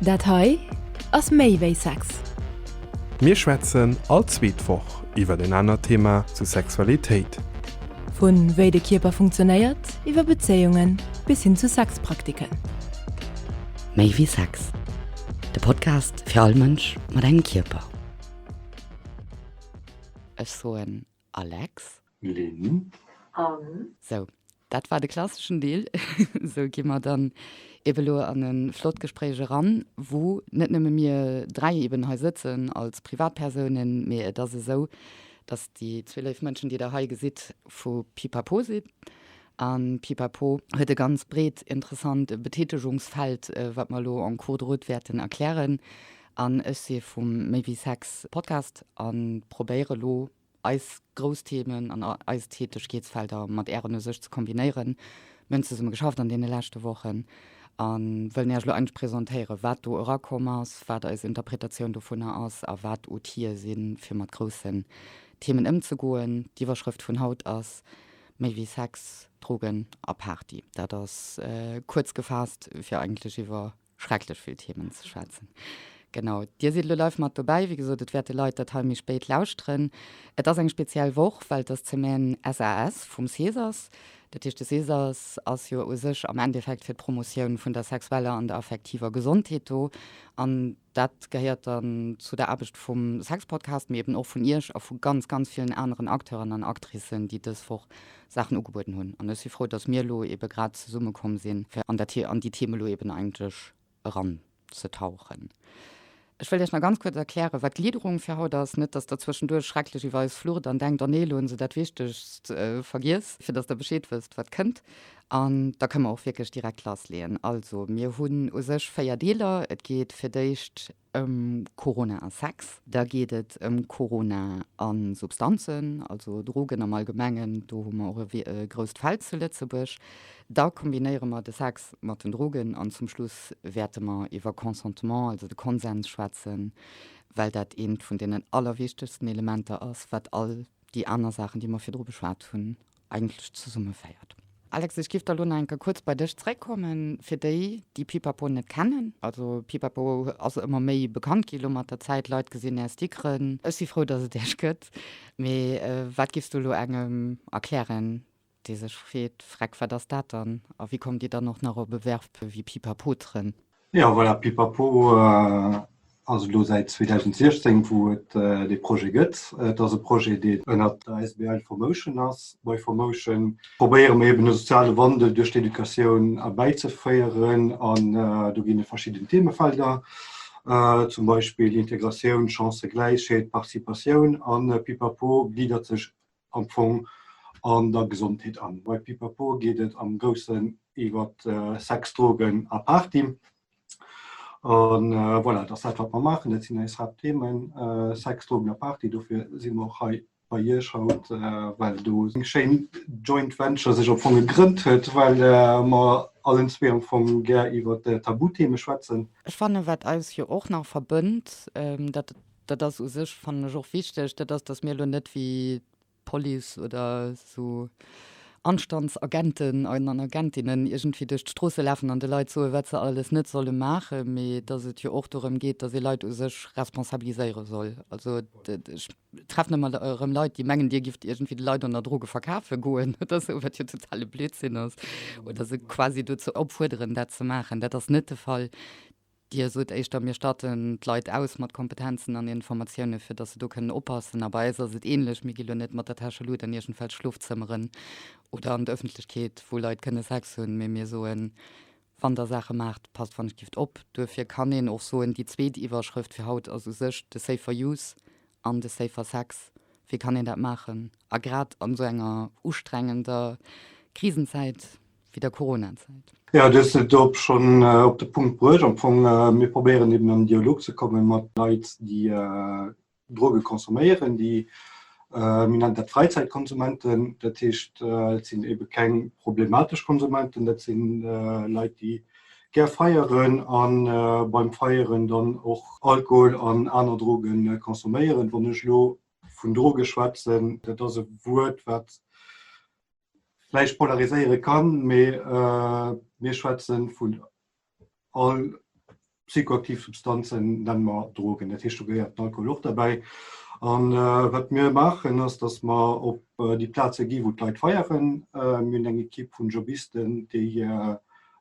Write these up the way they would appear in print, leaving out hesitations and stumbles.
Dat hei ass méi wéi Sex. Mir schwätzen all zweet Woch iwwer en anert Thema zu Sexualitéit. Vu wéi de Kierper funktionéiert, iwwer Bezéiungen bis hin zu Sexpraktiken. Méi wéi Sex, de Podcast fir all Mënsch mat engem Kierper. Ech soen Alex. Lynn. Anne. Sou, dat war de klasseschen Deel. Sou gi mer dann ebe lo an e flott Gespréich eran, wou net nëmme mir 3 eben hei sëtzen als Privatpersounen, mee et ass esou, dass déi zwee léif Mënschen, déi Der hei gesitt, vu Pipapo sinn. A Pipapo huet e ganz breet, interessant Betätegungsfeld, wat mer elo en cours de route wäerten erklären. An ech si vum Méi wéi Sex Podcast a probéiere lo eis grouss Themen an eis Tätegkeetsfelder mat Ären u sech ze kombinéieren. Mir hunn zesumme geschafft an deene leschte Wochen a wëllen Iech elo eigentlech presentéieren, wat do erakomm ass, wat eis Interpretatioun dovunner ass a wat Outile sinn, fir mat groussen Themen ëmzegoen. D'Iwwerschrëft vun haut ass Méi wéi Sex, Drogen a Party. Dat ass kuerz gefaasst, fir eigentlech iwwer schrecklech vill Themen ze schwätzen. Genau, Dir sidd elo live mat dobäi. Wéi gesot, et wäerte Leit dat hei méi spéit lauschteren. Et ass eng speziell Woch, well et ass d'Semaine SAS vum Cesas. Dat heescht, de Cesas ass jo u sech am Endeffekt fir d'Promotioun vun der sexueller an der affektiver Gesondheet do. An dat gehéiert dann zu der Aarbecht vum Sexpodcast, mee eben och vun Iech a vu ganz, ganz villen aneren Acteuren an Actricen, déi dës Woch Saachen ugebueden hunn. An ech si frou, dass mir elo ebe grad zesummekomm sinn, fir an dat an déi Theme elo eben eigentlech eranzetauchen. Ech wëll Iech nach ganz kuerz erklären, wat d'Gliederung fir haut ass. Net, dass Der zwëschenduerch schrecklech iwwer eis flucht an denkt, Oh nee, elo hunn se dat Wichtegst vergiess, fir dass Der Bescheed wësst, wat kënnt. An da kënne mer och wierklech direkt lassleeën. Also, mir hunn u sech 4 Deeler. Et geet fir d'éischt ëm Corona a Sex. Da geet et ëm Corona a Substanzen, also Drogen am Allgemengen. Do hu mer och e grousst Feld zu Lëtzebuerg. Da kombinéiere mer de Sex mat den Drogen an zum Schluss wäerte mer iwwer Consentement, also de Konsens schwätzen, well dat eent vun deenen allerwichtegsten Elementer ass, wat all déi aner Saachen, déi mer virdru beschwat hunn, eigentlech zesummeféiert. Alex, ech giff da lo nach eng Kéier kuerz bei dech zréckkommen, fir déi, déi Pipapo net kennen. Also Pipapo ass ëmmer méi bekannt gi lo mat der Zäit, Leit gesinn är Stickeren. Ech si frou, dass et iech gëtt. Mee wat giffs du lo engem erklären, dee sech freet, Freck, wat ass dat dann? A wéi kommt dir dann och nach op e Verb wéi pipapotere? Jo, voilà, Pipapo ass elo säit 2016, wou et dee Projet gëtt. Et ass e Projet, deen ënnert der asbl Formotion ass. Bei Formotion probéiere mir eben e soziale Wandel duerch d'Educatioun erbäizeféieren an do ginn et verschidden Themefelder, zum Beispill Integratioun, Chancëgläichheet, Participatioun an Pipapo gliddert sech am Fong an der Gesondheet an. Bei Pipapo geet et am Groussen iwwer Sex, Drogen a Party. An voilà, dat ass dat, wat mer maachen. Dat sinn eis Haaptthemen, Sex, Drogen a Party. Dofir si mer och hei bei Iech haut, well do eng schéin Joint Venture sech am Fong gegrënnt huet, well mer allen zwee am Fong gär iwwer Tabutheme schwätzen. Ech fannen, wat eis jo och nach verbënnt, dat Dat ass u sech, fannen ech, och wichteg, dat ass, datt mir elo net wéi d'Police oder esou Anstandsagenten an Agentinnen iergendwéi duerch d'Stroosse lafen an de Leit soen, wat se alles net solle maachen, mee datt et jo och dorëm geet, datt ee Leit u sech responsabiliséiere soll. Also ech treffen ëmmer erëm Leit, déi mengen, Dir gifft iergendwéi de Leit ënner Droge verkafe goen oder esou, wat jo totale Blödsinn ass, oder se quasi dozou opfuerderen, dat ze maachen. Dat ass net de Fall. Dir sot éischter, mir statten d'Leit aus mat Kompetenzen an Informatioune fir datt se do kënnen oppassen. A bei eis ass et änlech, mir gi lo net mat der Täschelut an iergendwelch Schlofzëmmeren oder an d'Ëffentlechkeet, wou Leit kënne Sex hunn, mee mir soen, wann der Saache maacht, passt wann ech gift op. Duerfir kann een och soen, déi zweet Iwwerschrëft fir haut ass u sech de Safer Use an de Safer Sex. Wéi kann een dat maachen? A grad an esou enger ustrengender Krisenzäit wéi der Coronazäit. Jo, du hues et och schonn op de Punkt bruecht. Am Fong, mir probéieren eben an den Dialog ze komme mat Leit, déi Droge consomméieren, déi, mir nennen dat Fräizäitkonsumenten. Dat heescht, dat sinn ebe keng problematesch Konsumenten, dat si Leit, déi gär feieren a beim Feieren dann och Alkohol an aner Droge consomméieren. Wann ech elo vun Droge schwätzen, dat ass e Wuert, wat vläicht polariséiere kann, mee mir schwätze vun all. Psychoaktiv Substanzen nenne mer Drogen. Dat heescht, do gehéiert den Alkohol och derbäi. An wat mir maachen, ass, datt mer op déi Plaze gi wou d'Leit feieren. Mir hunn eng Ekipp vun Jobisten, déi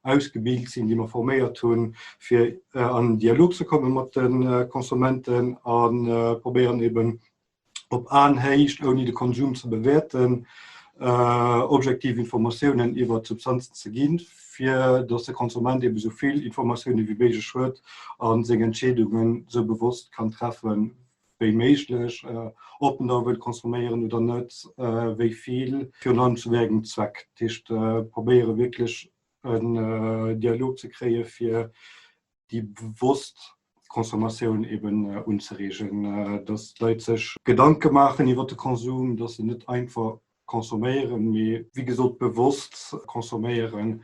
ausgebilt sinn, déi mer forméiert hunn, fir an en Dialog ze komme mat de Konsumenten a probéieren eben op Aenhéicht, ouni de Konsum ze bewäerten, objektiv Informatiounen iwwer d'Substanzen ze ginn, fir datt de Konsument ebe sou vill Informatioune wéi méiglech huet a seng Entscheedungen sou bewosst kann treffe wéi méiglech, ob en da wëllt consomméieren oder net, wéi vill, virun allem zu wéi engem Zweck. Dat heescht, probéiere wierklech en Dialog ze kréie fir déi bewosst Consommatioun eben unzereegen, dass d'Leit sech Gedanke maachen iwwer de Konsum, dass se net einfach consomméieren, mee wéi gesot bewosst consomméieren,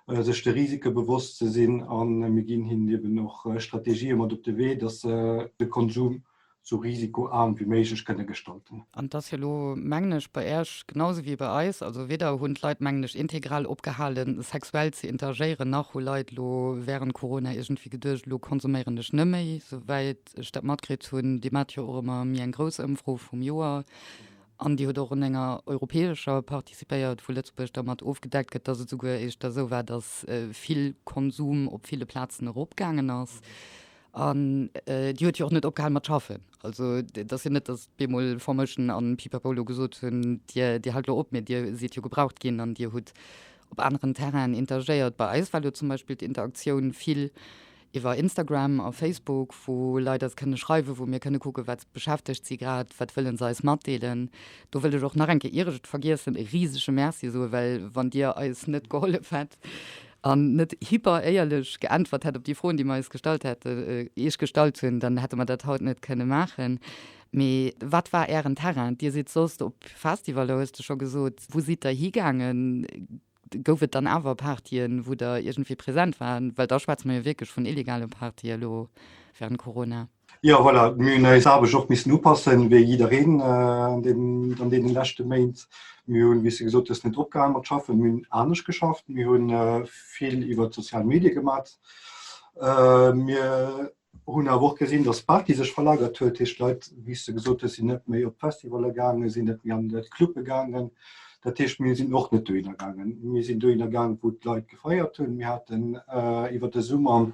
sech de Risike bewosst ze sinn. A mir ginn hinnen eben och Strategië mat op de Wee, dass se de Konsum sou risikoaarm wéi méiglech kënne gestalten. An et ass jo elo, mengen ech, bei Äech genau sou wéi bei eis, also weder hunn d'Leit, mengen ech, integral opgehalen, sexuell ze interagéieren, nach hu Leit elo während Corona iergendwéi geduecht, elo konsuméieren ech net méi, souwäit ech dat matkritt hunn. Dir maacht jo och ëmmer méi eng grouss Ëmfro vum Joer an Dir hutt och un enger europäescher participéiert, wou Lëtzebuerg da mat ofgedeckt gëtt, dass et souguer éischter esou war, dass vill Konsum op ville Plazen eropgaangen ass. An déi huet jo och net opgehal mat schaffen. Also et ass jo net, datt bemol Formation an Pipapo elo gesot hunn, Dir, Dir haalt elo op, mee Dir sidd jo gebraucht ginn an Dir hutt op aneren Terrainen interagéiert. Bei eis war elo zum Beispill d'Interaktioun vill iwwer Instagram a Facebook, wou Leit eis kënne schreiwen, wou mir kënne kucken, wat beschäftegt si grad, wat wëlle se eis matdeelen. Do wëll ech och nach eng Kéier, ier ech et vergiessen, e risege Merci soen, well wann Dir eis net gehollef hätt, an net hyper éierlech geäntwert hätt op déi Froen, déi mer eis gestallt hätte, Iech gestallt hunn, dann hätte mer dat haut net kënne maachen. Mee wat war Ären Terrain? Dir sidd soss op Festivaler, hues de scho gesot. Wou sidd Der higaangen? Gouf et dann awer Partyen, wou Der iergendwéi present waren? Well da schwätze mer jo wierklech vun illegale Partye elo während Corona. Jo, voilà, mir hunn eis Aarbecht och missen upassen, wéi jiddereen an deenen, an deenen leschte Méint. Mir hunn, wéi s de gesot hues, net opgehal mat schaffen, mir hunn anescht geschafft, mir hu vill iwwer d'sozial Medie gemat. Mir hunn awer och gesinn, datt d'Party sech verlagert huet, heescht d'Leit, wéi s de gesot hues, sinn net méi op d'Festivalle gaangen, sinn net méi an d'Clubbe gaangen. Dat heescht, mir sinn och net dohinner gaangen. Mir sinn dohinner gaangen, wou d'Leit gefeiert hunn. Mir haten iwwer de Summer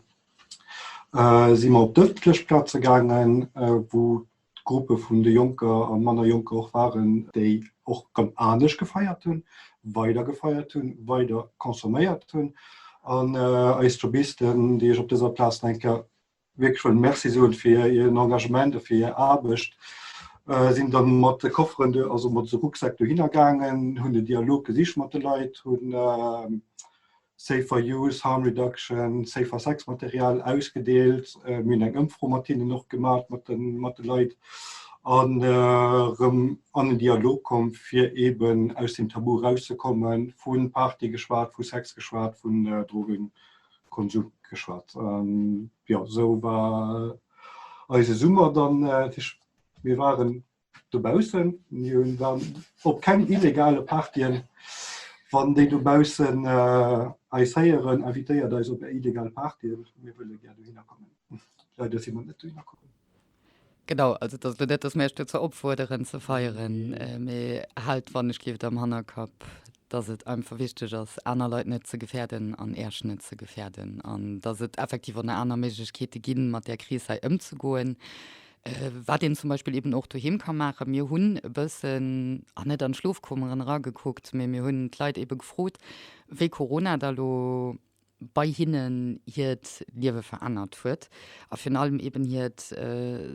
si mer op d'ëffentlech Plaze gaangen, wou d'Gruppe vun de Jonker a manner Jonker och waren, déi och rëm anescht gefeiert hunn, weider gefeiert hunn, weider consomméiert hunn. An eis Jobisten, déi ech op dëser Plaz nach eng Kéier wierklech wëll Merci soen fir hiren Engagement a fir hir Aarbecht, sinn da mat de Kofferen, also mat de Rucksäck dohinner gaangen, hunn den Dialog gesicht mat de Leit, hunn Safer Use, Harm Reduction, Safer Sex Material ausgedeelt. Mir hunn eng Ëmfro mat hinnen och gemaach, mat de, mat de Leit an erëm an en Dialog komm, fir eeben aus dem Tabu erauszekommen, vu Party geschwat, vu Sex geschwat, vun Drogenkonsum geschwat. Jo, esou war eise Summer dann. Mir waren Dobaussen, mir hunn dann op keng illegale Partyen. Wann déi dobaussen eis héieren, invitéiert eis op är illegal Partyen, mir wëlle gär dohinner kommen. Leider si mer net dohinner komm. Genau, also et ass elo net, datt mir iech dozou opfuerderen ze feieren, mee haalt wann ech gleeft am Hannerkapp, datt et einfach wichteg ass, aner Leit net ze gefäerden an Äech net ze gefäerden an datt et effektiv och nach aner Méiglechkeete ginn, mat där Kris hei ëmzegoen. Wat een zum Beispill eben och doheem ka maachen, mir hunn e bëssen, ah net an d'Schlofkummeren eragekuckt, mee mir hunn d'Leit ebe gefrot, wéi Corona da lo bei hinnen hiert Liewe verännert huet a virun allem eben hiert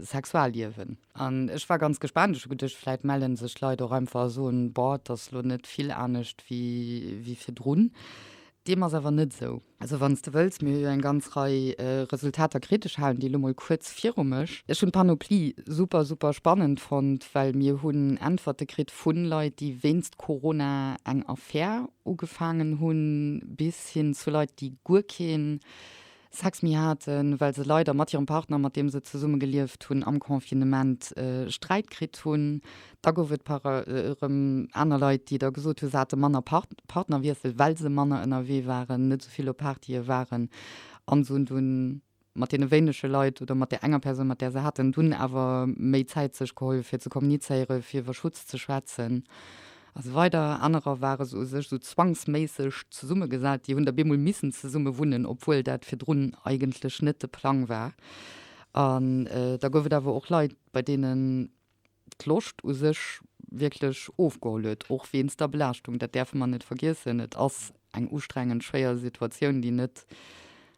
Sexualliewen. An ech war ganz gespaant, ech hu geduecht, vläit melle sech d'Leit och einfach a soen, boah, et ass lo net vill anescht wéi virdrun. Deem ass awer net esou. Also wann s de wëlls, mir hu jo eng ganz Rei Resultater kritt, ech halen déi elo mol kuerz viru mech. Ech hunn d'Panoplie super, super spannend fonnt, well mir hunn Äntwerte kritt vu Leit, déi wéinst Corona eng Affär ugefaangen hunn, bis hin zu Leit, déi guer kee Sex méi haten, well se leider mat hirem Partner, mat deem se zesumme gelieft hunn, am Confinement Sträit kritt hunn. Da gouf et par erëm aner Leit, déi da gesot hunn, se hate manner Partnerwiessel, well se manner ënnerwee waren, net esou vill op Partye waren an se hunn dunn. mat deene wéinege Leit oder mat där enger Persoun, mat där se haten, dunn awer méi Zäit sech geholl fir ze kommunizéieren, fir iwwer Schutz ze schwätzen a sou weider. Anerer ware se u sech sou zwangsméisseg zesummegesat, déi hunn da bemol missen zesumme wunnen, obwuel dat virdrun eigentlech net de Plang war. An da gouf et awer och Leit, bei deenen d'Loscht u sech wierklech ofgeholl huet, och wéinst der Belaaschtung. Dat däerfe mer net vergiessen. Et ass eng ustrengend, schwéier Situatioun, déi net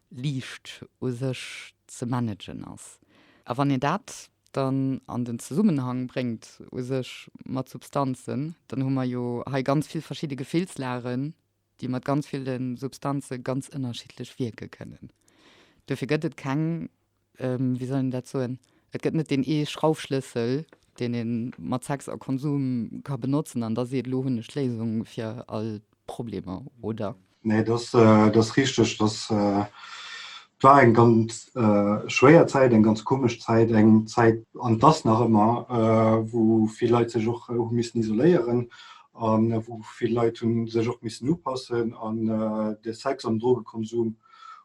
liicht u sech ze managen ass. A wann een dat dann an den Zesummenhang bréngt u sech mat Substanzen, dann hu mer jo hei ganz vill verschidde Gefillslagen, déi mat ganz ville Substanze ganz ënnerschiddlech wierke kënnen. Dofir gëtt et keng, wéi soll een dat soen, et gëtt net deen ee Schraufschlëssel, deen ee mat Sex a Konsum ka benotzen an da seet, elo hunn ech d'Léisung fir all d'Problemer, oder? Nee, dat ass richteg. Dat war eng ganz schwéier Zäit, eng ganz komesch Zäit, eng Zäit, an et ass nach ëmmer, wou vill Leit sech och hu missen isoléieren a wou vill Leit hu sech och missen upassen. An de Sex an Drogekonsum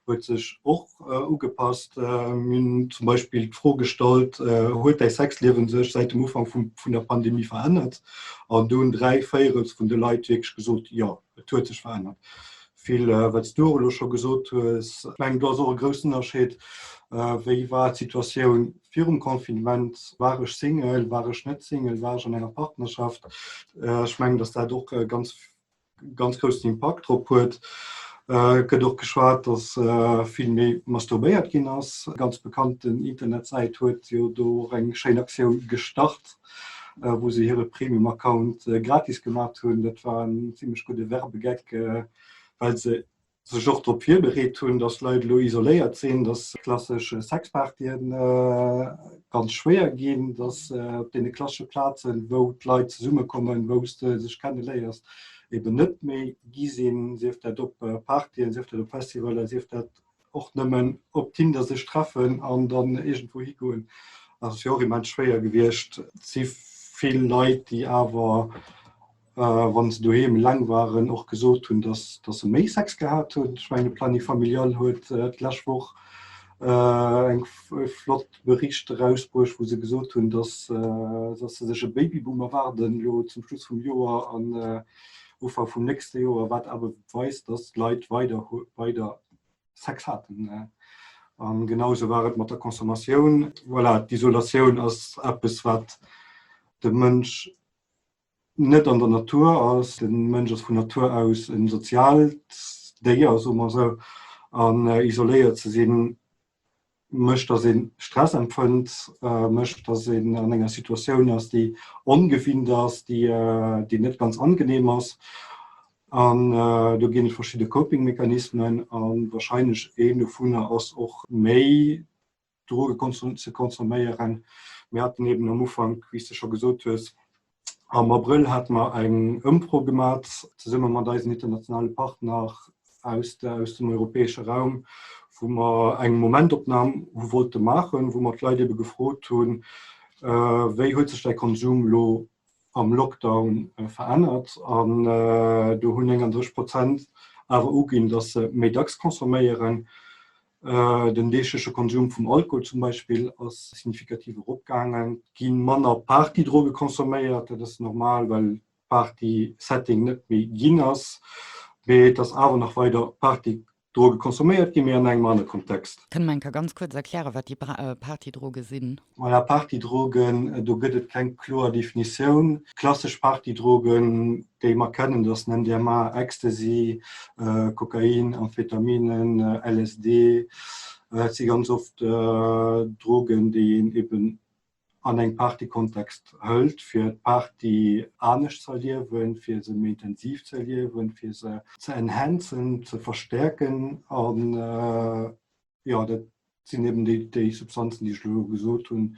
huet sech och ugepasst. Mir hunn zum Beispill d'Fro gestallt, Huet däi Sexliewen sech säit dem Ufank vun der Pandemie verännert? An do hunn 3 Véierels vun de Leit wierklech gesot, Jo, et huet sech verännert. Vill, wat s du och elo scho gesot hues. Ech mengen, do ass och e groussen Ënnerscheed, Wéi war d'Situatioun virum Confinement? War ech Single, war ech net Single, war ech an enger Partnerschaft? Ech mengen, datt dat och e ganz, ganz groussen Impakt drop huet. Et gëtt och geschwat, datt vill méi masturbéiert ginn ass. Eng ganz bekannten Internetsäit huet jo do och eng schéin Aktioun gestart, wou se hire Premium-Account gratis gemat hunn. Dat war en zimmlech gudde Werbegeck, well se sech och drop virbereet hunn, datt Leit elo isoléiert sinn, datt klassesch Sexpartyen ganz schwéier ginn, datt op deene klassesche Plazen, wou d'Leit zesummekommen, wou s de sech kenneléiers, eben net méi gi sinn, sief dat op Partyen, sief dat op Festivaler, sief dat och nëmmen op Tinder sech treffen an dann iergendwou higoen, ass jo och immens schwéier gewiescht. Et si vill Leit, déi awer, wa se doheem eleng waren, och gesot hunn, dass dass se méi Sex gehat hunn. Ech mengen, de Planning Familial huet d'lescht Woch eng flott Bericht erausbruecht, wou se gesot hunn, dass dass se sech e Babyboom erwaarden elo zum Schluss vum Joer an Ufank vum nächste Joer, wat awer weist, dass d'Leit weider weider Sex haten. An genau esou war et mat der Consommatioun. Voilà, d'Isolatioun ass eppes, wat de Mënsch net an der Natur ass. De Mënsch ass vun Natur aus e soziaalt Déier, soe mer esou, an isoléiert ze sinn, mécht, dass ee Stress empfënnt, mécht, dass een an enger Situatioun ass, déi ongewinnt ass, déi net ganz angenehm ass. An do ginn et verschidde Coping-Mechanismen a wahrscheinlech een dovunner ass och méi Droge ze consomméieren. Mir haten eben am Ufank, wéi s de scho gesot hues, Am Abrëll hate mer eng Ëmfro gemat, zesumme mat eisen internationale Partner aus aus dem europäesche Raum, wou mer eng Momentopnam hu wollte maachen, wou mer d'Leit ebe gefrot hunn, Wéi huet sech däi Konsum elo am Lockdown verännert? An do hunn 39 Prozent awer uginn, datt se méi dacks consomméieren. Den deegleche Konsum vum Alkohol zum Beispill ass signifikativ eropgaangen. Et gi manner Partydroge consomméiert, dat ass normal, well Party-Setting net méi ginn ass. Mee et ass awer nach weider Partydroge consomméiert ginn, mee an engem anere Kontext. Kënne mer eng Kéier ganz kuerz erklären, wat déi Partydroge sinn? Voilà, Partydrogen, do gëtt et keng kloer Definitioun. Klassesch Partydrogen, déi mer kennen, dat ass den MDMA, Ecstasy, Kokain, Amphetaminen, LSD. Dat si ganz oft Drogen, déi een eben an engem Partykontext hëlt, fir d'Party anescht ze erliewen, fir se méi intensiv ze erliewen, fir se ze enhancen, ze verstäerken. An Jo, dat sinn eben déi, déi Substanzen, déi ech elo gesot hunn.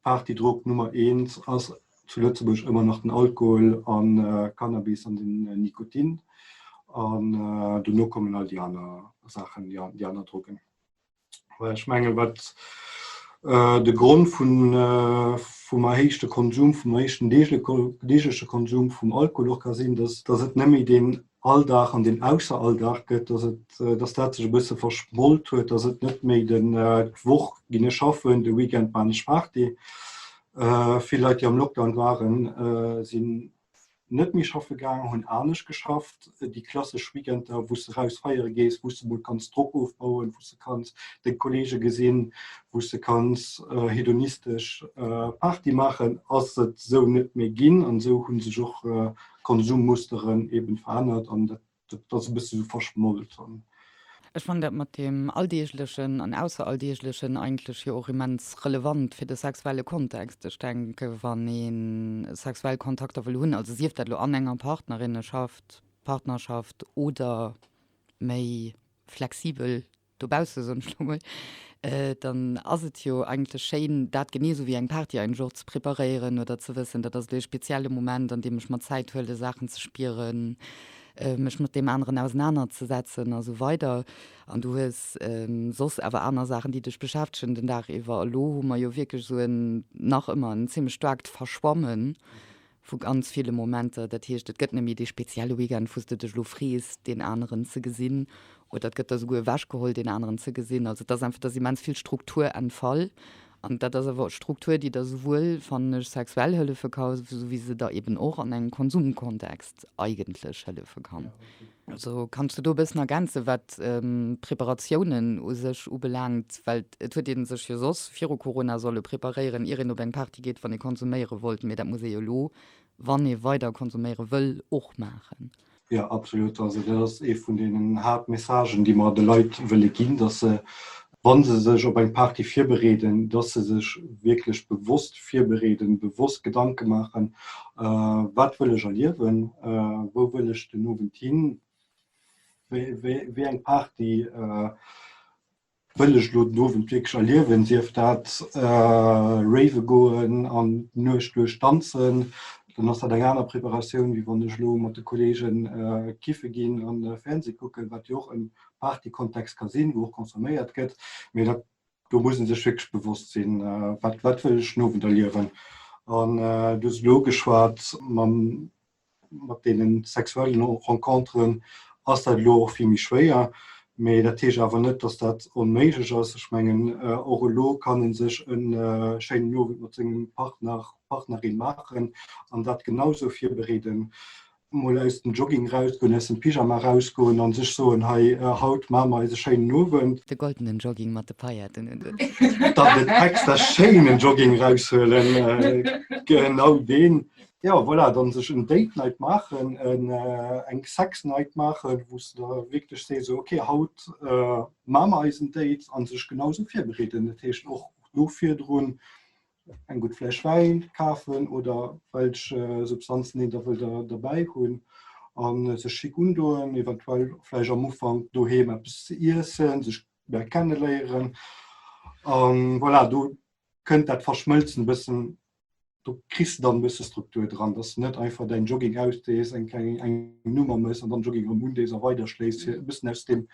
D'Partydrog Nummer eent ass zu Lëtzebuerg ëmmer nach den Alkohol an Cannabis an den Nikotin. An dono kommen all déi aner Saachen, déi, déi aner Drogen. Well ech menge wat de Grond vun, vum erhéichte Konsum, vum erhéichten deegleche Konsum vum Alkohol och ka sinn, dass, dass et net méi deen. Alldag an deen Ausseralldag gëtt, dass et, dass dat sech e bësse verschmolt huet, dass et net méi den d'Woch ginn ech schaffen, de Weekend maan ech Party. Vill Leit, déi am Lockdown waren, sinn net méi schaffe gaang, hunn anescht geschafft. Déi klassesch Weekender, wou s de raus feiere gees, wou s de mol kanns Drock ofbauen, wou s de kanns deng Kolleege gesinn, wou s de kanns hedonistesch Party maachen, ass et esou net méi ginn. An esou hu sech och Konsummusteren eben verännert an dat ass e bësse sou verschmolt. Ech fannen dat mat deem Alldeeglechen an Ausseralldeeglechen eigentlech jo och immens relevant fir de sexuelle Kontext. Ech denke wann ee sexuell Kontakter wëll hunn, also sief dat elo an enger Partnerinneschaft, Partnerschaft oder méi flexibel dobausse soen ech lo mol, dann ass et jo eigentlech schéin, dat genee esou wéi eng Party eigentlech och ze preparéieren oder ze wëssen, dat ass elo ee spezielle Moment, an deem ech mer Zäit huele Saachen ze spieren, mech mat deem aneren ausenanerzesetzen a sou weider. An du hues soss awer aner Saachen, déi dech beschäftegen den Dag iwwer. Elo hu mer jo wierklech esou en nach ëmmer en zimmlech staarkt Verschwammen Vu ganz ville Momenter. Dat heescht, et gëtt net méi dee spezielle Weekend, wou s de dech elo frees, deen aneren ze gesinn, oder et gëtt der souguer ewechgeholl, deen aneren ze gesinn. Also et ass einfach, et ass immens vill Struktur entfall. An dat ass awer Struktur, déi der souwuel, fannen ech, sexuell hëllefe ka, sou wéi se der eben och an engem Konsumkontext eigentlech hëllefe kann. Also kanns du do e bëssen ergänzen, wat d'Preparatiounen u sech ubelaangt? Well et huet ee sech jo soss viru Corona solle preparéieren, ier een op eng Party geet, wann ee konsuméiere wollt. Mee dat muss ee jo elo, wann ee weider konsuméiere wëll, och maachen. Jo, absolut. Also dat ass ee vun deenen Haaptmessagen, déi mer de Leit wëlle ginn, datt se, wa se sech op eng Party virbereeden, datt se sech wierklech bewosst virbereeden, bewosst Gedanke maachen, Wat wëll ech erliewen? Wou wëll ech den Owend hin? Wéi eng Party wëll ech elo den Owend wierklech erliewen? Sief dat rave goen an d'Nuecht duerch danzen, dann ass dat eng aner Preparatioun, wéi wann ech elo mat de Kolleegen kiffe ginn an Fernseh kucken, wat jo och e Partykontext ka sinn, wou och consomméiert gëtt. Mee dat do muss een sech wierklech bewosst sinn, wat wat wëll ech den Owend erliewen. An du hues elo ugeschwat, mam mat deene sexuellen Renconteren ass dat elo och vill méi schwéier. Mee dat heescht awer net, datt dat onméiglech ass. Ech mengen och elo kann ee sech e schéinen Owend mat sengem Partner, Partnerin maachen an dat genau esou virbereeden. mol aus dem Jogging rausgoen, aus dem Pyjama rausgoen an sech soen, hei haut maache mer eis e schéinen Owend. De goldenen Jogging mat de Pailletten un den. Dann den extra schéinen Jogging raushuelen, genau deen. Jo voilà, dann sech en Date Night maachen, eng Sex Night maachen, wou s de da wierklech sees, esou ok haut maache mer eis en Date an sech genau esou virbereeden. Dat heescht och do virdrun eng gutt Fläsch Wäin kafen oder welch Substanzen een da wëll derbäi hunn a sech schick undoen, eventuell vläicht am Ufank doheem eppes ze iessen, sech méi kenneléieren. An voilà, do kënnt dat Verschmëlzen e bëssen, do kriss de dann e bësse Struktur dran, dass de net einfach däin Jogging ausdees, eng kleng eng Nummer mëss an dann Jogging erëm undees a weiderschléiss, fir e bëssen aus deem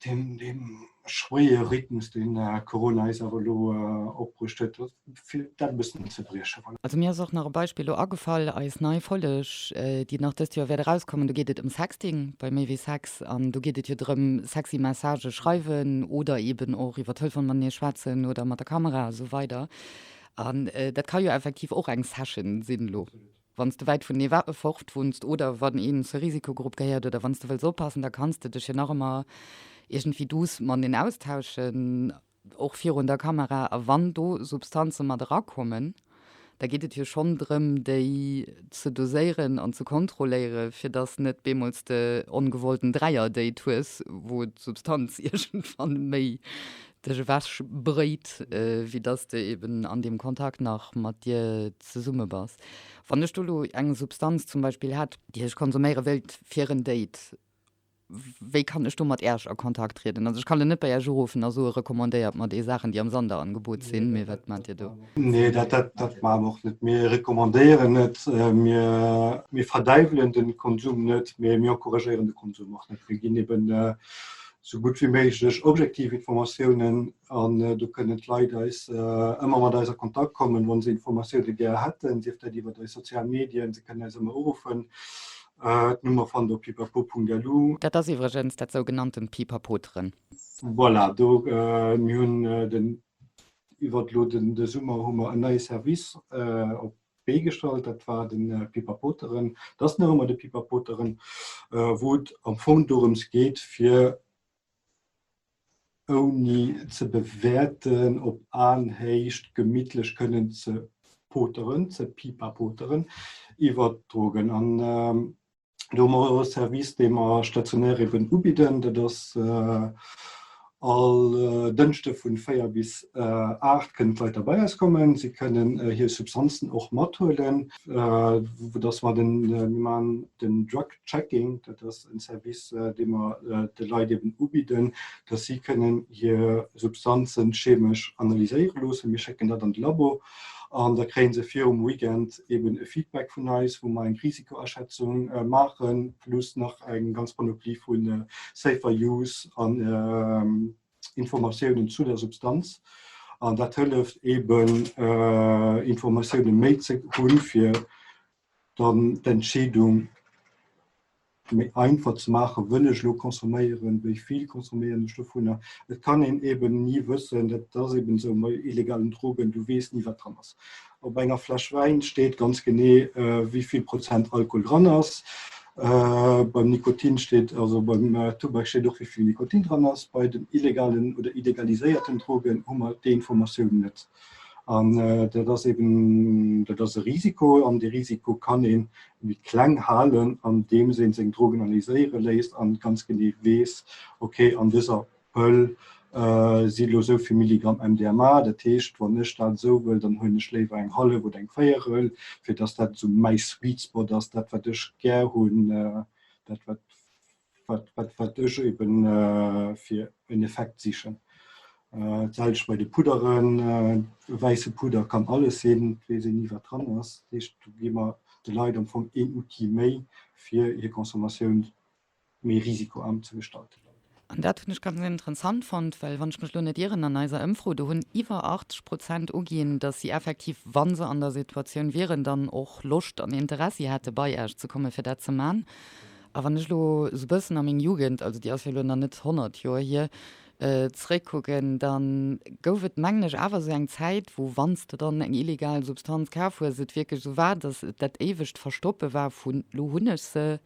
Deem, deem schwéiere Rhythmus, deen Corona eis awer elo opbruecht huet, fir dat e bëssen ze briechen. Voilà. Also mir ass och nach e Beispill elo agefall, eis nei Folleg, déi nach dëst Joer wäert erauskommen, do geet et ëm Sexting bei Méi wéi Sex an do geet et jo drëm, sexy Messagë schreiwen oder eeben och iwwer Telefon matenee schwätzen oder mat der Kamera a sou weider. An dat ka jo effektiv och eng Session sinn elo. Wann s de wäit vun Newa fort wunns oder wann een zur Risikogrupp gehéiert oder wann s de wëlls oppassen, da kanns de dech jo nach ëmmer iergendwéi douce mateneen austauschen, och virun der Kamera. A wann do Substanze mat erakommen, da geet et jo schonn drëm, déi ze doséieren an ze kontrolléiere fir dass net bemools de ongewollten Dräier-Date hues, wou d'Substanz iergendwann méi dech ewech bréit, wéi dass de eben an deem Kontakt nach mat dir zesumme bass. Wann ech do elo eng Substanz zum Beispill hätt, déi ech konsuméiere wéilt fir en Date, wéi kann ech do mat Äerch a Kontakt trieden? Also ech kann elo net bei Äerch uruffen a soe recommandéiert mer déi Saachen, déi am Sanderangebot sinn, mee wat maacht Dir do? Nee, dat, dat, dat maache mer och net. Mir recommandéieren net, mir, mir verdäiwelen de Konsum net, mee mir encouragéieren de Konsum och net. Mir ginn eben esou gutt wéi méiglech objektiv Informatiounen an do kënnen d'Leit eis ëmmer mat eis a Kontakt kommen, wa se Informatioune gär hätten, sief dat iwwer eis sozial Medien, se kënnen eis ëmmer uruffen. D'Nummer fannt der op pipapo.lu. Dat ass iwwregens dat sougenanntent Pipapoteren. Voilà, do mir hunn den iwwert elo den de Summer hu mer en neie Service op d'Bee gestallt, dat war de Pipapoteren. Dat ass nach ëmmer de Pipapoteren, wou et am Fong dorëms geet fir ouni ze bewäerten, op Aenhéicht gemittlech kënnen ze poteren, ze pipapoteren iwwer d'Drogen. An do hu mer e Service, dee mer stationär eben ubidden. Dat ass all Dënschde vun 4 bis 8 kënnen d'Leit da bei eis kommen. Si kënnen hir Substanzen och mathuelen, vu dass mer den, mir maachen den Drug Checking, dat ass en Service, dee mer de Leit eben ubidden, dass si kënnen hir Substanzen chemesch analyséiere loossen. Mir schécken dat an de Labo an da kréie se virum Weekend eben e Feedback vun eis, wou mer eng Risikoaschätzung maachen, plus nach eng ganz Panoplie vu Safer Use an Informatiounen zu der Substanz. An dat hëlleft eben Informatioune méi ze hunn, fir dann d'Entscheedung méi einfach ze maachen, wëll ech elo consomméieren, wéi vill consomméieren ech dovunner. Et kann een eben ni wëssen, dat ass eben esou bei illegalen Drogen, du weess ni wat dran ass. Op enger Fläsch Wäin steet ganz genee wéi vill Prozent Alkohol dran ass. Beim Nikotin steet, also beim Tubak steet och wéi vill Nikotin dran ass. Bei den illegalen oder illegaliséierten Drogen hu mer déi Informatioun net. An dat ass eben, dat ass e Risiko an dee Risiko kann ee méi kleng halen, andeems ee seng Drogen analyséiere léisst an ganz genee weess, okay, an dëser Pëll si elo esou vill Milligramm MDMA, dat heescht, wann ech dat esou wëll, dann huelen ech léiwer eng hallef oder eng Véierel, fir datt dat esou mäi Sweet Spot ass, dat wat ech gär hunn, dat wat wat, wat, wat ech eben äh, fir en Effekt sichen. Äh, D'selwecht bei de Pudderen, äh, e wäisse Pudder kann alles sinn, et weess een ni wat dran ass. Dat heescht, do gi mer de Leit am Fong een Outil méi, fir hir Consommatioun méi risikoarm ze gestalten. An dat hunn ech ganz interessant fonnt, well wann ech mech elo net ieren, an eiser Ëmfro, do hunn iwwer 80 Prozent uginn, datt si effektiv, wa se an der Situatioun wieren, dann och Loscht an Interessi hätte bei Iech ze kommen, fir dat ze man. A wann ech elo esou bëssen a meng Jugend, also déi ass jo elo nach net 100 Joer hier, zeréckkucken, da gouf et, mengen ech, awer esou eng Zäit, wou wann s de dann eng illegal Substanz kaf hues, et wierklech esou war, datt et dat éiwegt Verstoppe war vun, Lo hunn ech se,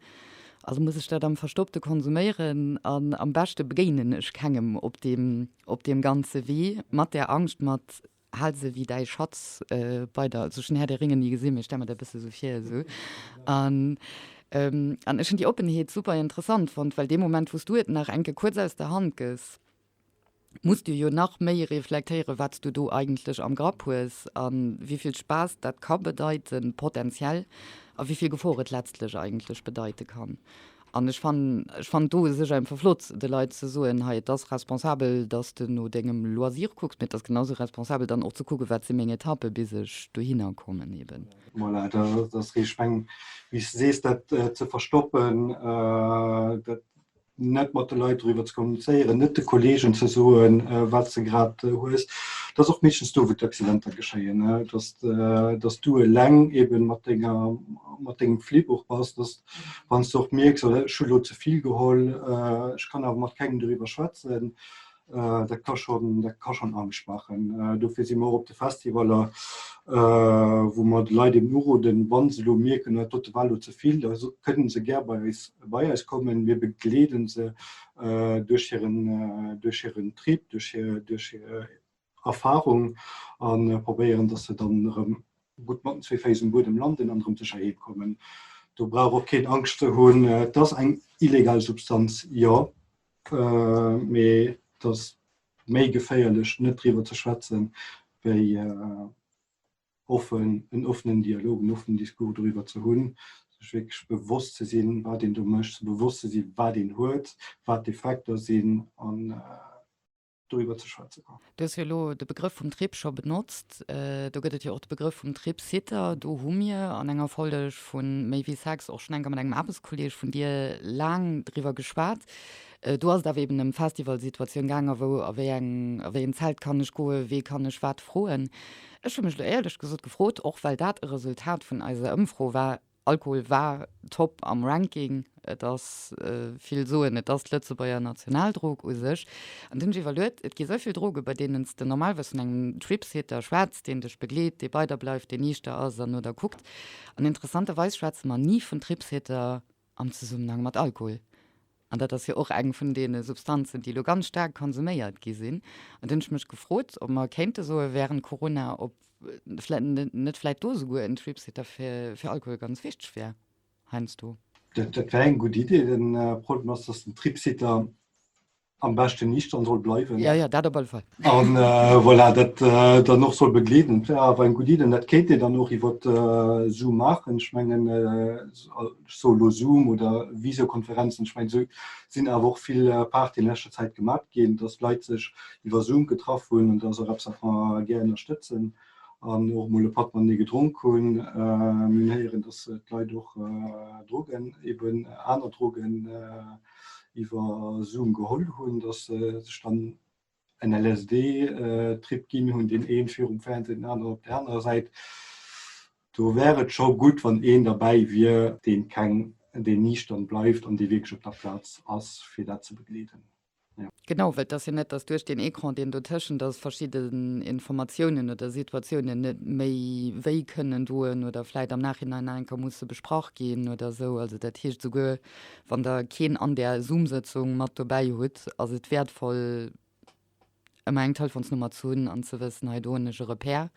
also muss ech dat am Verstoppte konsuméieren an am beschte begéinen ech kengem op deem, op deem ganze Wee, mat där Angscht, mat Hal se wéi däi Schatz bei der. Also ech hunn Herr der Ringe ni gesinn, mee ech stelle mer dat e bësse sou vir esou. An an ech hunn déi Oppenheet super interessant fonnt, well dee Moment wou s du et nach enke kuerz aus der Hand gëss, muss du jo nach méi reflektéieren, wat s du do eigentlech am Grapp hues a wéi vill Spaass dat ka bedeiten, potenziell, a wéi vill Gefor et letztlech eigentlech bedeite kann. An ech fannen, ech fannen do u sech einfach flott, de Leit ze soen, hei, et ass responsabel, dass de no dengem Loisir kucks, mee et ass genau sou responsabel dann och ze kucken, wat si meng Etappe bis ech dohinner kommen eben. Voilà, dat ass richteg. Ech mengen, wéi s de sees, dat ze verstoppen, dat net mat de Leit doriwwer ze kommunizéieren, net de Kolleegen ze soen, wat s de grad hues, dat ass och meeschtens do, wou d'Accidenter geschéien, dass, dass du eleng eben mat denger, mat dengem Flip och bass, dass Wann s de och mierks, oh ech hu lo ze vill geholl, ech kann awer mat kengem doriwwer schwätzen, dat ka schonn, dat ka schonn Angscht maachen. Dofir si mer och op de Festivaller, wou mer de Leit eben uroden, wa se elo mierken, dat dote war elo ze vill, da kënnen se gär bei eis, bei eis kommen. Mir begleeden se duerch hiren, duerch hiren Trip, duerch hir, duerch hir Erfahrung a probéieren, dass se dann erëm gutt mat den zwee Féiss um Buedem landen an erëm sécher heem kommen. Do brauch och keen Angscht ze hunn. Et ass eng illegal Substanz, jo, mee et ass méi geféierlech, net driwwer ze schwätzen, wéi offen, en offenen Dialog, en offenen Discours doriwwer ze hunn, sech wierklech bewosst ze sinn, wat een do mécht, bewosst ze sinn, wat een huet, wat d'Effekter sinn an doriwwer ze schwätzen. Du hues jo elo de Begrëff vum Trip scho benotzt. Do gëtt et jo och de Begrëff vum Tripsitter. Do hu mir an enger Folg vu Méi wéi Sex och schonn eng Kéier mat engem Aarbechtskolleeg vun dir laang driwwer geschwat. Do ass et awer eben ëm Festivalsituatioun gaangen, wou a wéi eng, a wéi en Zelt kann ech goen, wee kann ech wat froen. Ech hu mech elo éierlech gesot gefrot, och well dat e Resultat vun eiser Ëmfro war. Alkohol war top am Ranking. Et ass, vill soen, et ass d'Lëtzebuerger Nationaldrog u sech. An du hunn ech iwwerluet, et gi sou vill Droge bei deenen s de normalerweis vun engem Tripsitter schwätz, deen dech begleet, dee bei der bleift, deen niichter ass an no der kuckt. An interessanterweis schwätze mer ni vun Tripsitter am Zesummenhang mat Alkohol. An dat ass jo och eng vun deene Substanzen, déi elo ganz staark konsuméiert gi sinn. An du hunn ech mech gefrot, ob mer kéinte soe während Corona, ob net vläit do esouguer en Tripsitter fir Alkohol ganz wichteg wär heiansdo. Dat wär eng gutt Idee. De Problem ass, datt den Tripsitter am beschten niichtern soll bleiwen. Ja, ja, dat op alle Fall. An voilà, dat dann och soll begleeden. Dat wär awer eng gutt Idee. An dat kéint een dann och iwwer Zoom maachen. Ech mengen, ech soe lo Zoom oder Visiokonferenzen, ech mengen, esou sinn awer och vill Partyen an leschter Zäit gemat ginn, dass Leit sech iwwer Zoom getraff hunn. An dat ass och eppes, wat mer gär ënnerstëtzen an och emol e Patt matenee gedronk hunn. Mir hunn héieren, dass d'Leit och Drogen, eben aner Drogen iwwer Zoom geholl hunn, dass se sech dann en LSD-Trip ginn hunn, deen een virum Fernseh, den aneren op der anerer Säit. Do wär et scho gutt, wann een derbäi wier, deen keng, deen niichtern bleift an dee wierklech op der Plaz ass, fir dat ze begleeden. Jo. Genau, well et ass jo net, datt duerch deen Ecran, deen dotëschent ass, verschidden Informatiounen oder Situatiounen net méi wéi kënnen doen oder vläit am Nachhinein nach eng Kéier musse besprach ginn oder esou. Also dat heescht, esouguer wann Der keen an där Zoom-Sëtzung mat dobäi hutt, ass et wäertvoll, ëmmer eng Telefonsnummer ze hunn an ze wëssen, hei do hunn ech e Repère.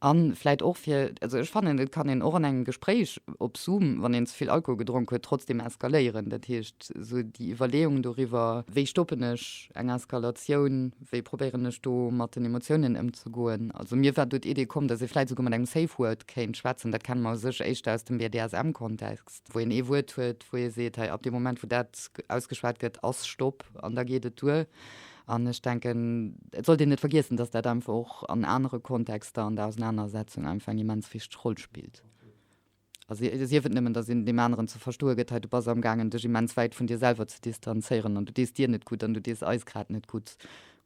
A vläit och fir, also ech fannen, et kann een och an engem Gespréich op Zoom, wann een ze vill Alkohol gedronk huet, trotzdem eskaléieren. Dat heescht, esou déi Iwwerleeung doriwwer, wéi stoppen ech eng Eskalatioun, wéi probéieren ech do mat den Emotiounen ëmzegoen. Also mir war do d'Idee komm, datt ee vläit esouguer mat engem Safe Word kéint schwätzen. Dat kenne mer u sech éischter aus dem BDSM-Kontext, wou een ee Wuert huet, wou ee seet, hei ab deem Moment, wou dat ausgeschwat gëtt, ass Stopp an da geet et duer. An ech denken, et sollt een net vergiessen, dass dat einfach och an anere Kontexter an der Ausenanersetzung einfach eng immens wichteg Roll spillt. A sief et nëmmen, dass een deem aneren ze verstoe gëtt, hei du bass amgaangen, dech immens wäit vun dir selwer ze distanzéieren an du dees dir net gutt an du dees eis grad net gutt.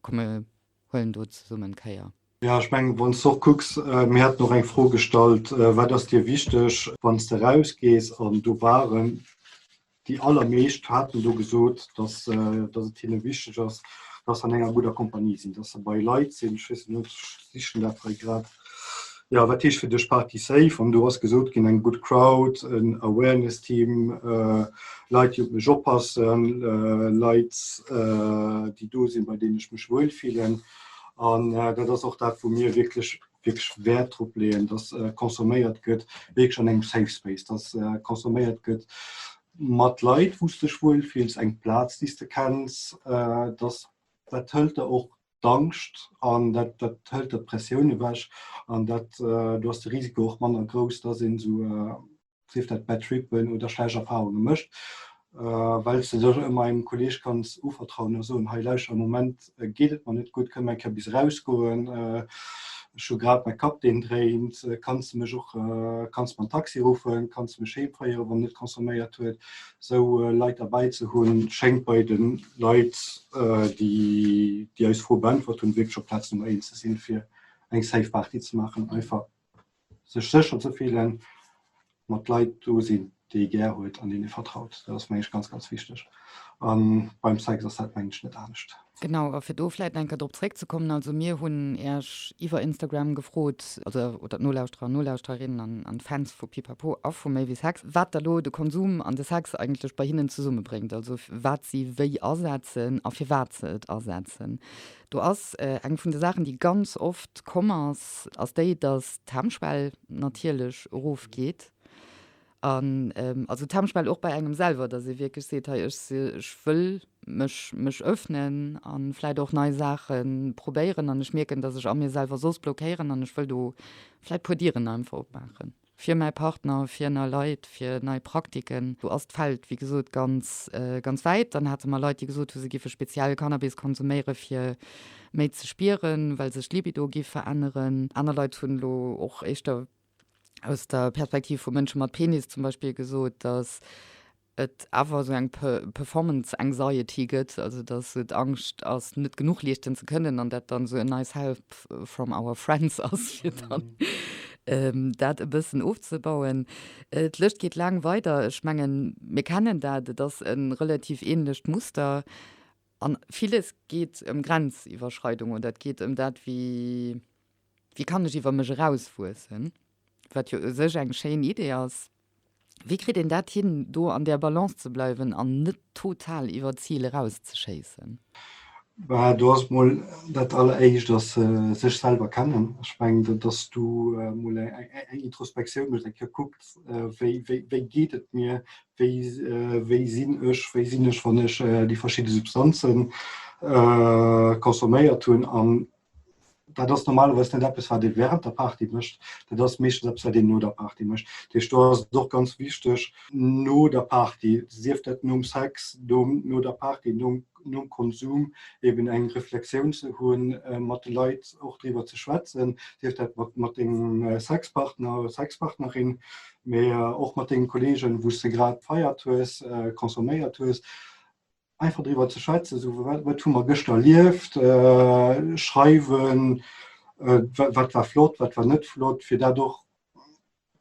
Komm mir huelen do zesummen Kéier. Jo, ech mengen, wann s de och kucks, mir haten och eng Fro gestallt, Wat ass dir wichteg, wann s de erausgees? An do waren déi allermeescht haten do gesot, dass, dass et hinne wichteg ass, dass se an enger gudder Kompanie sinn, dass se bei Leit sinn, ech weess net, ech sichen dat hei grad, jo, wat heescht fir dech Party safe? An do ass gesot ginn, eng gutt Crowd, en Awareness-Team, Leit, déi op mech oppassen, Leit, déi do sinn, bei deenen ech mech wuel fillen. An dat ass och dat, wou mir wierklech wierklech Wäert drop leeën, dass consomméiert gëtt, wierklech an engem Safe Space, dass consomméiert gëtt mat Leit, wou s de dech wuel fills, eng Plaz, déi s de kenns, dass dat hëlt der och d'Angscht an dat dat hëlt der d'Pressioun ewech an dat do ass de Risiko och manner grouss, dass een esou sief dat Bad Trippen oder schlecht Erfahrunge mécht, well s de dech ëmmer engem Kolleeg kanns uvertrauen a soen, hei lauschter, am Moment geet et mer net gutt, kënne mer eng Kéier bis erausgoen, ech hu grad mäi Kapp deen dréint, kanns de mech och, kanns de mer en Taxi ruffen, kanns de mech heem féieren, wann en net consomméiert huet. Esou Leit derbäi ze hunn, schéngt bei de Leit, déi eis Fro beäntwert hunn, wierklech op Plaz Nummer eent ze sinn, fir eng safe Party ze maachen einfach. sech sécher ze fillen, mat Leit do sinn, déi ee gär huet an deenen ee vertraut. Dat ass, meng ech, ganz, ganz wichteg. A beim Sex ass dat, meng ech, net anescht. Genau, a fir do vläit nach eng Kéier drop zréckzekommen, also mir hunn Iech iwwer Instagram gefrot, also oder d'Nolauschterer an Nolauschtererinnen an an d'Fans vu Pipapo a vu Méi wéi Sex, wat da lo de Konsum an de Sex eigentlech bei hinnen zesummebréngt, also wat si wéi asetzen a firwat se et asetzen. Do ass eng vun de Saachen, déi ganz oft komm ass, ass déi, datt d'Hemmschwell natierlech erofgeet. An also d'Hemmschwell och bei engem selwer, datt ee wierklech seet, hei ech ech wëll mech mech öffnen a vläicht och nei Saache probéieren an ech mierken, datt ech a mir selwer soss blockéieren an ech wëll do vläicht puer Dieren einfach opmaachen. Fir mäi Partner, fir nei Leit, fir nei Praktiken. Do ass d'Feld, wéi gesot, ganz, ganz wäit. Dann hate mer Leit, déi gesot hu se giffe speziell Cannabis konsuméiere fir méi ze spieren, well sech d'Libido giff veränneren. Aner Leit hunn elo och éischter aus der Perspektiv vu Mënsche mat Penis zum Beispill gesot, datt et awer esou eng Performance Anxiety gëtt, also datt esou d'Angscht ass, net genuch leeschten ze kënnen an dat dann esou e nice help from our friends ass, fir dann. dat e bëssen ofzebauen. D'Lëscht geet laang weider. Ech mengen, mir kennen dat, et ass e relativ ähnlecht Muster. An villes geet ëm Grenziwwerschreidung oder et geet ëm dat, wéi, wéi kann ech iwwer mech erauswuessen, wat jo u sech eng schéin Idee ass. Wéi kritt een dat hin, do an där Balance ze bleiwen an net total iwwer d'Zil erauszeschéissen? Bah, do ass mol dat alleréischt ass sech selwer kennen. Ech mengen, dass du mol eng Introspektioun méchs, eng Kéier kucks, wéi, wéi, wéi geet et mir, wéi, wéi sinn ech, wéi sinn ech, wann ech déi verschidde Substanze consomméiert hunn. An dat ass normalerweis net eppes, wat ee während der Party mécht, dat ass meeschtens eppes, wat een no der Party mécht. Dat heescht, do ass et och ganz wichteg, no der Party, sief dat nom Sex, no der Party, nom nom Konsum, eben eng Reflexioun ze hunn, mat de Leit och driwwer ze schwätzen, sief dat mat mat dengem Sexpartner oder Sexpartnerin, mee och mat dengen Kollegen, wou s de grad gefeiert hues, consomméiert hues. Einfach driwwer ze schwätzen, esou wat wat hu mer gëschter erlieft, schreiwen, wat war flott, wat war net flott, fir dat och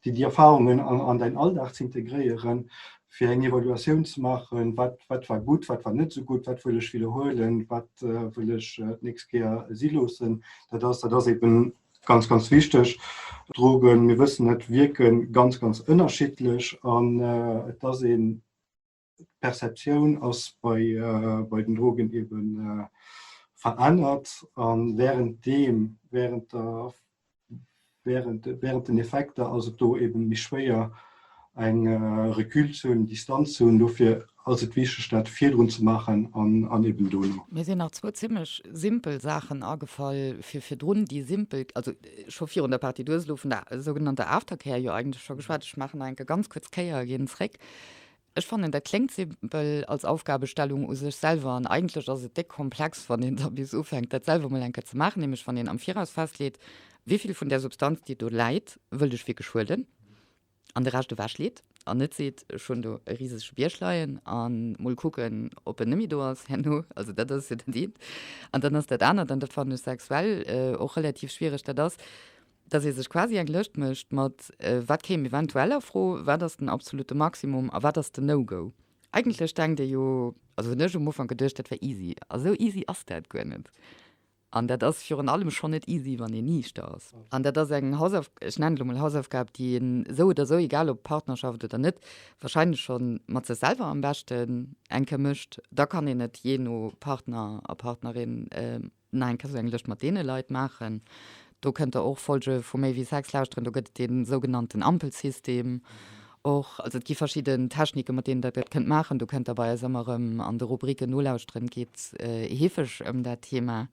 déi déi Erfahrungen an an däin Alldag ze integréieren, fir eng Evaluatioun ze maachen, wat wat war gutt, wat war net esou gutt, wat wëll ech widderhuelen, wat wëll ech d'nächst Kéier si loossen. Dat ass dat ass eben ganz ganz wichteg. Drogen, mir wëssen et, wierke ganz ganz ënnerschiddlech an et ass een D'Perceptioun ass bei, bei den Drogen eben verännert an während deem, während der, während, während den Effekter ass et do eben méi schwéier eng Recul ze hunn, Distanz ze hunn. Dofir ass et wichteg dat virdrun ze maachen an, an eben dono. Mir sinn nach zwou zimmlech simpel Saachen agefall fir virdrun, déi simpel, also scho virun der Party, du hues elo vun der sougenannter Aftercare jo eigentlech scho geschwat, ech maachen nach eng Kéier ganz kuerz Kéier a ginn zréck. Ech fannen, dat kléngt simpel als Aufgabestellung u sech selwer an eigentlech ass et déck komplex, wann een da bis ufänkt, dat selwer mol eng Kéier ze maachen, nämlech wann een am Viraus festleet, wéi vill vun där Substanz, déi do läit, wëllt ech wierklech huelen an de Rescht ewechleet an net seet, ech hunn do e risege Bierg leien a mol kucken, ob en net méi do ass herno. Also dat ass jo dat eent. An dann ass dat anert, an dat fannen ech sexuell och relativ schwiereg, dat ass, dass ee sech quasi eng Lëscht mécht mat, wat kéim eventuell a Fro, wat ass den absolute Maximum a wat ass den No-Go. Eigentlech denkt ee jo, also hunn ech um Ufank geduecht, dat wär easy. A sou easy ass dat guer net. An dat ass virun allem schonn net easy, wann een niichter ass. An dat ass eng Hausauf, ech nennen et elo mol Hausaufgab, déi een esou oder esou, egal ob Partnerschaft oder net, wahrscheinlech scho mat sech selwer am beschten eng Kéier mécht. Da kann een et jee no Partner a Partnerin Nach eng Kéier sou eng Lëscht mat deene Leit maachen. Do kënnt der och Folge vu Méi wéi Sex lauschteren. Do gëtt et dee sougenannten Ampelsystem och. Also et gi verschidden Techniken, mat deenen der dat kënnt maachen. Do kënnt der bei eis ëmmer erëm an de Rubriken nolauschteren. Et geet heefeg ëm dat Thema.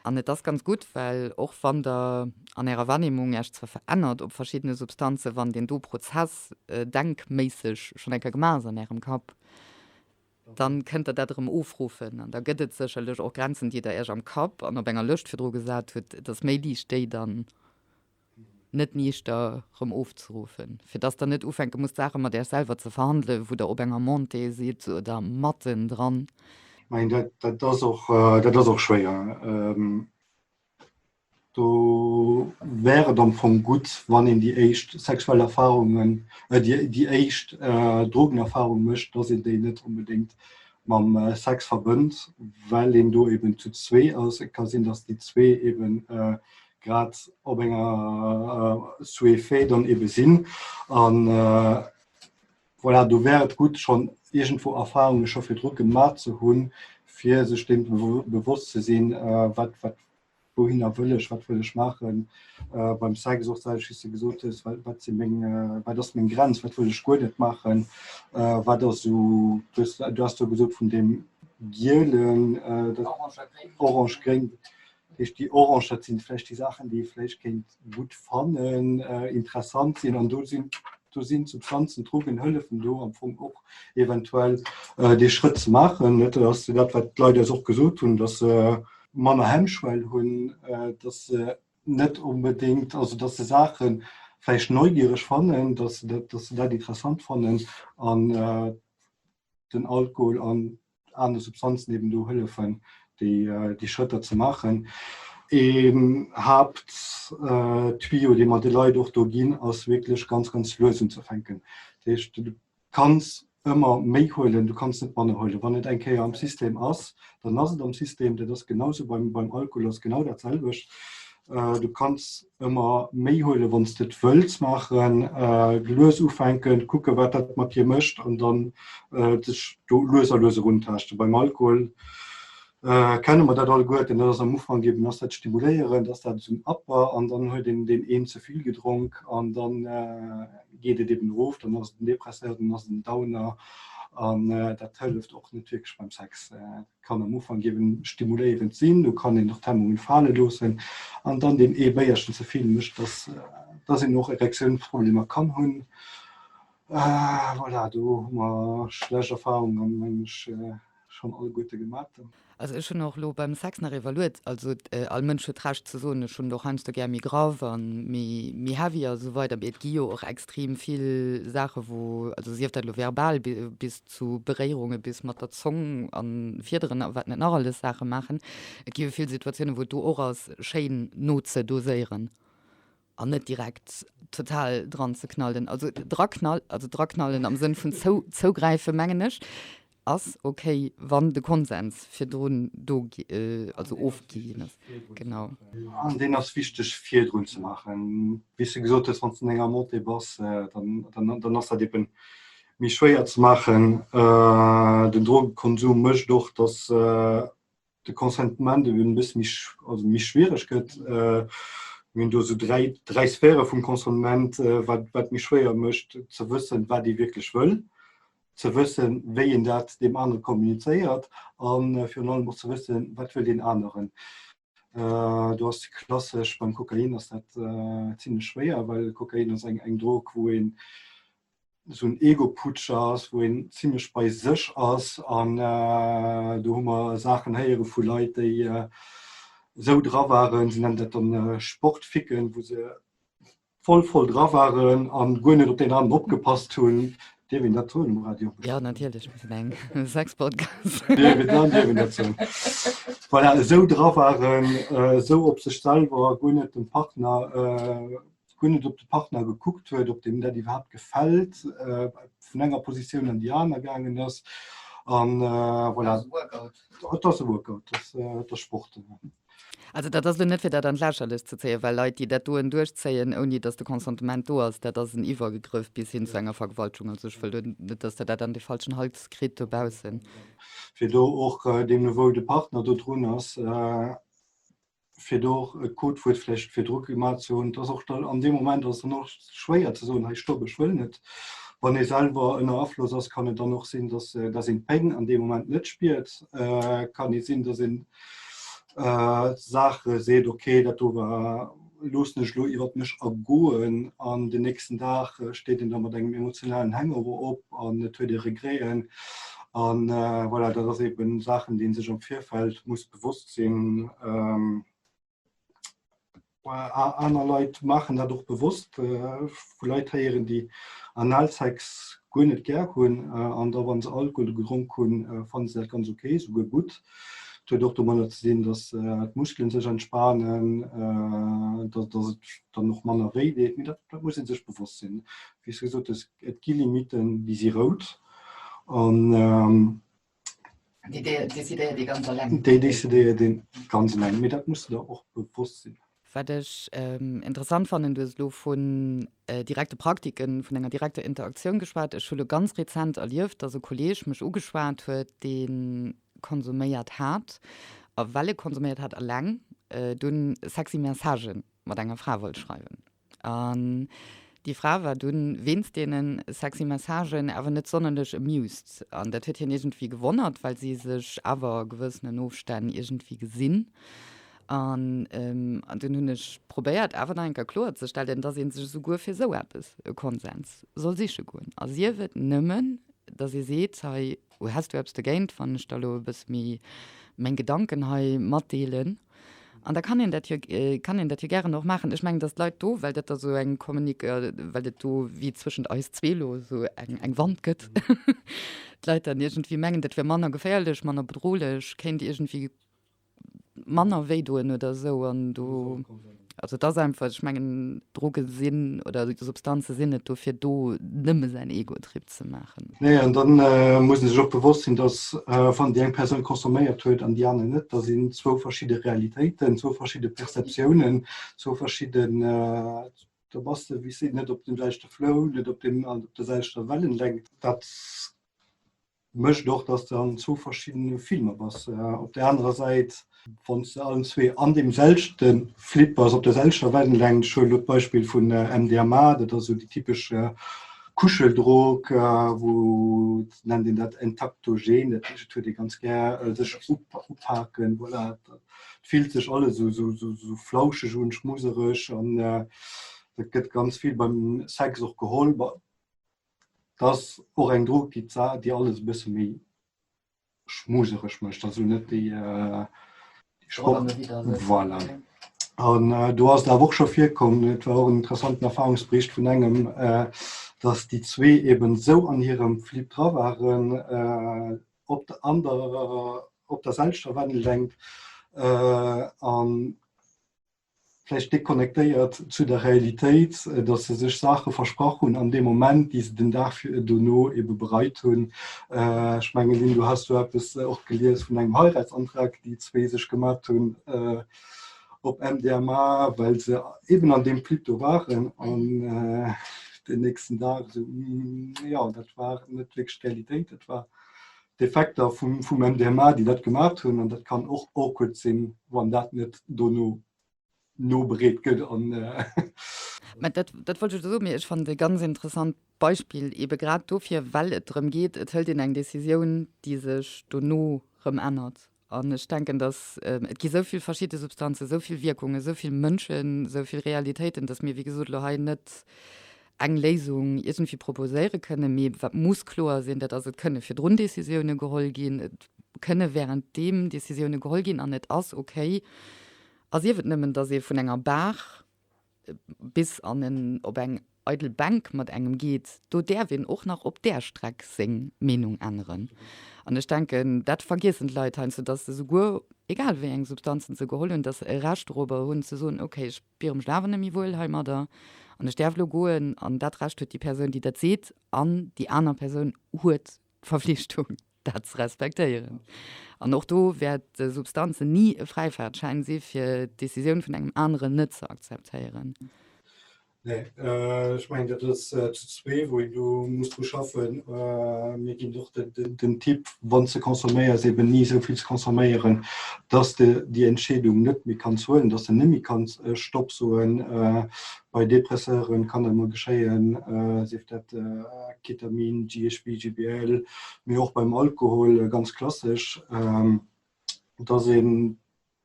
An et ass ganz gutt, well och wann der an ärer Wahrnehmung Äech zwar verännert op verschiddene Substanzen, wann deen do Prozess denkméisseg schonn eng Kéier gemaach ass an ärem Kapp, Dann kënnt der dat erëm ofruffen an da gëtt et sécherlech och Grenzen, déi der Iech am Kapp an op enger Lëscht virdru gesat hutt. Et ass méi liicht, déi dann net niichter erëm ofzeruffen, fir dass der net ufänke musst, Saache mat Iech selwer ze verhandelen, wou der op enger Montée sidd oder matten dran. Ech mengen, dat ass och, dat ass och schwéier. Do wär et am Fong gutt, wann een déi éischt sexuell Erfarungen, déi éischt Drogenerfarung mécht, dass een déi net onbedéngt mam Sex verbënnt, well een do eben zu zwee ass. Et ka sinn, dass déi zwee eben grad op enger sous effet dann ebe sinn. An voilà, do wär et gutt, schonn iergendwou Erfarunge scho virdru gemaach ze hunn, fir sech deem bewosst ze sinn, wat, wat, wouhinner wëll ech, wat wëll ech maachen, beim Sex och d'selwecht wéi s de gesot hues, wat wat si meng, wat ass meng Grenz, wat wëll ech guer net maachen, wat ass esou, du hues du has do gesot vun deem gielen, orange gréng, dat heescht déi orange, dat sinn vläicht déi Saachen, déi ee vläicht kéint gutt fannen, interessant sinn an do sinn do sinn d'Substanzen, d'Drogen hëllefen do am Fong och eventuell dee Schrëtt ze maachen. Dat ass dat wat d'Leit eis och gesot hunn, datt se manner Hemmschwell hunn, dass se net onbedéngt, also dass se Saache vläicht neugiereg fannen, dass se dat, dass se dat interessant fannen an den Alkohol an aner Substanzen eben do hëllefen, déi, déi Schrëtter ze maachen. Een Haapt. Haapttuyau, dee mer de Leit och do ginn, ass wierklech ganz, ganz lues unzefänken. Dat heescht, du kanns ëmmer méi huelen, du kanns net manner huelen. Wann et eng Kéier am System ass, dann ass et am System. Dat ass genau sou beim, beim Alkohol ass genau dat selwecht. Du kanns ëmmer méi huelen, wann s de et wëlls maachen. Lues ufänken, kucke wat dat mat dir mécht an dann dech do lues a lues eruntaaschten. Beim Alkohol kenne mer dat alleguerten, dat ass am Ufank eben ass dat stimuléierend, ass dat esou en Upper an dann huet een deen een ze vill gedronk an dann geet et eben erof, dann ass et en Depresseur, dann ass et en Downer an dat hëlleft och net wierklech beim Sex. Kann am Ufank eben stimuléierend sinn, do kann een och d'Hemmungen fale loossen an dann deen ee Béierchen ze vill mécht, dass dass een och Erektiounsproblemer kann hunn. Voilà, do hu mer schlecht Erfahrungen, mengen ech. Schon alleguerte gemat. Also ech hunn och elo beim Sex nach evaluiert, also all Mënsch huet d'Recht ze soen, ech hunn et och heiansdo gär méi graff a méi heavy a sou weider, mee et gi jo och extrem vill Saache wou, also sief dat elo verbal bis zu Beréierunge bis mat der Zong a Fiederen a wat net nach alles Saache maachen, et gi jo vill Situatiounen wou et do och ass schéin nozedoséieren. An net direkt total dran ze knallen. Also draknall, also draknallen am Sënn vun zou, zougräifen, mengen ech, ass okay, wann de Konsens virdrun do, also ofgi ginn ass. Genau. An deen ass wichteg virdrun ze maachen. Wéi s de gesot hues, wann s de an enger Montée bass, dann, dann, dann ass dat eben méi schwéier ze maachen. Den Drogekonsum mécht och, dass de Consentement eben e bësse méi, also méi schwiereg gëtt. Mir hunn do esou dräi, dräi Sphäre vum Consentement, wat, wat méi schwéier mécht ze wëssen, wat ee wierklech wëll, ze wëssen, wéi een dat deem anere kommunizéiert a virun allem och ze wëssen, wat wëll deen aneren. Do ass klassesch beim Kokain ass dat zimlech schwéier, well Kokain ass eng, eng Drog, wou een esou en Ego-Putsch ass, wou een zimlech bei sech ass an do hu mer Saachen héiere vu Leit, déi esou dra waren, se nennen dat dann Sportficken, wou se voll voll dra waren an guer net op deen aneren opgepasst hunn. Dierf een dat soen um Radio? Jo, natierlech, mir sinn eng Sex-Podcast. Dierf een dat, dierf een dat soen. Voilà, esou dra waren, esou op sech selwer, guer net dem Partner, guer net op de Partner gekuckt huet, ob deem dat iwwerhaapt gefält, vun enger Positioun an déi aner gaangen ass. An voilà. Et ass e Workout, et ass Sport. Also dat ass elo net fir dat an d'Lächerlecht ze zéien, well Leit, déi dat doen duerchzéien, ouni datt de Consentement do ass, dat ass en Iwwergegrëff bis hin zu enger Vergewaltegung. Also ech wëll do net, datt Der dat an de falschen Hals kritt dobaussen. Fir do och deemno wou de Partner do drun ass, fir do och e Codewuert vläicht virdru gemaach ze hunn, et ass och dann an deem Moment ass et dann och schwéier ze soen, hei stopp, ech wëll net. Wann ee selwer ënner Afloss ass, kann et dann och sinn, dass dass een d'Péng an deem Moment net spiert. Kann et sinn, dass een Saache seet, okay, dat do war, loossen ech elo iwwert mech ergoen an den nächsten Dag steet een da mat engem emotionalen Hangover op an et huet ee Regreten. An voilà, dat ass eben Saachen, déi ee sech am Virfeld muss bewosst sinn. Aner Leit maachen dat och bewosst. Vu Leit héieren, déi Analsex guer net gär hunn an da wa se Alkohol gedronk hunn, fanne se dat ganz ok, souguer gutt. Et huet och domadder ze dinn, datt d'Muskelen sech entspanen, datt et dann och manner wéi deet. Mee dat muss ee sech bewosst sinn. Wéi s de gesot hues, et gi Limitten, déi si rout. An Déi decidéiert ee ganz eleng. Déi decidéiert ee ganz eleng, mee dat muss de der och bewosst sinn. Wat ech interessant fannen, du hues elo vun direkte Praktiken, vun enger direkter Interaktioun geschwat. Ech hu lo ganz rezent erlieft, dass e Kolleeg mech ugeschwat huet, dee konsuméiert hat, a well e konsuméiert hat eleng, dunn sexy Messagë mat enger Fra wollt schreiwen. An déi Fra war dunn wéinst deene sexy Messagen awer net sonnerlech amused. An dat huet hien iergendwéi gewonnert, well si sech awer a gewëssenen Ofstänn iergendwéi gesinn. An dunn hunn ech probéiert awer nach eng Kéier kloerzestellen, dass ee sech esouguer fir esou eppes e Konsens soll siche goen. A sief et nëmmen, dass ee seet, hei häss du eppes dogéint, wann ech der elo e bësse méi meng Gedanken hei matdeelen. An da kann een dat jo, kann een dat jo gären och maachen. Ech mengen, datt d'Leit do, well dat da sou eng Kommunik-, well et do wéi zwëschent eis zwee elo esou eng, eng Wand gëtt, d'Leit dann iergendwéi mengen, dat wär manner geféierlech, manner bedrohlech, kéint iergendwéi manner wéi doen oder esou. An do. Also et ass einfach, ech mengen, Droge sinn oder Substanze sinn net dofir do, nëmme säin Ego-Trip ze maachen. Nee, an dann muss ee sech och bewosst sinn, dass wann déi eng Persoun consomméiert huet an déi aner net, da sinn zwou verschidde Realitéiten, zwou verschidde Perceptiounen, zwou verschidden, do bass de wéi s net op deem selwechte Flow, net op deem, op der selwechter Wellenlängt. Dat mécht och, dass de an zwou verschiddene Filmer bass. Op der anerer Säit, wann s de allen zwee an deem selwechte Flip bass, op der selwechter Wellenlängt, ech huelen elo d'Beispill vun MDMA, dat ass esou déi typesch Kuscheldrog, wou, et nennt een dat Entaktogen, dat heescht, et huet ee ganz gär sech upaken, voilà, et fillt sech alles esou flauscheg un, schmusereg an dat gëtt ganz vill beim Sex och geholl. Dat ass och eng Drog, déi d'Sa déi alles e bësse méi schmusereg mécht, also net déi Sport. Voilà. An do ass et awer och scho virkomm, et war och en interessanten Erfahrungsbericht vun engem, datt déi zwee eben esou an hirem Flip dra waren, op der an der op der selwechter Wellenlängt an vläicht déconnectéiert zu der Realitéit, datt se sech Saache versprach hunn an deem Moment, déi se den Dag dono ebe bereit hunn. Ech mengen, Lynn, du has do eppes och gelies vun engem Heiratsantrag, déi zwee sech gemat hunn op MDMA, well se eben an deem Flip do waren an den nächsten Dag esou, jo, dat war net wierklech d'Realitéit, dat war d'Effekter vum MDMA, déi dat gemaat hunn, an dat kann och awkward sinn, wann dat net dono nobereet gëtt. An Mä dat, dat wollt ech elo soen, mee ech fannen et e ganz interessant Beispill, eebe grad dofir, well et drëm geet, et hëlt een eng Decisioun, déi sech dono rëm ännert. An ech denken, datt et gi sou vill verschidde Substanzen, sou vill Wierkungen, sou vill Mënschen, sou vill Realitéiten, datt mir, wéi gesot, elo hei net eng Léisung iergendwéi proposéiere kënnen. Mee wat muss kloer sinn, dat ass, et kënne virdrun Décisioune geholl ginn, et kënne währenddeem Décisioune geholl ginn an et ass okay, a sief et nëmmen, datt ee vun enger Bar bis an en op eng eidel Bänk mat engem geet, do däerf een och nach op där Streck seng Meenung änneren. An ech denken, dat vergiessen d'Leit heiansdo, datt se souguer, egal wéi eng Substanzen se geholl hunn, datt se e Recht dorobber hunn ze soen, okay, ech spiere mech awer net méi wuel heimadder an ech däerf elo goen. An dat Recht huet déi Persoun, déi dat seet, an déi aner Persoun huet d'Verflichtung, dat ze respektéieren. An och do wäert Substanzen ni e Fräifaartschäin si fir d'Decisioun vun engem aneren net ze akzeptéieren. Nee, ech mengen dat ass zu zwee wou een do muss dru schaffen. Mir ginn och den Tipp, wann s de consomméiers, eben ni esou vill ze consomméieren, dass de déi Entscheedung net méi kanns huelen, dass de net méi kanns Stopp soen. Bei Depresseuren kann dat mol geschéien, sief dat Ketamin, GHB, GBL, mee och beim Alkohol ganz klassesch, dass een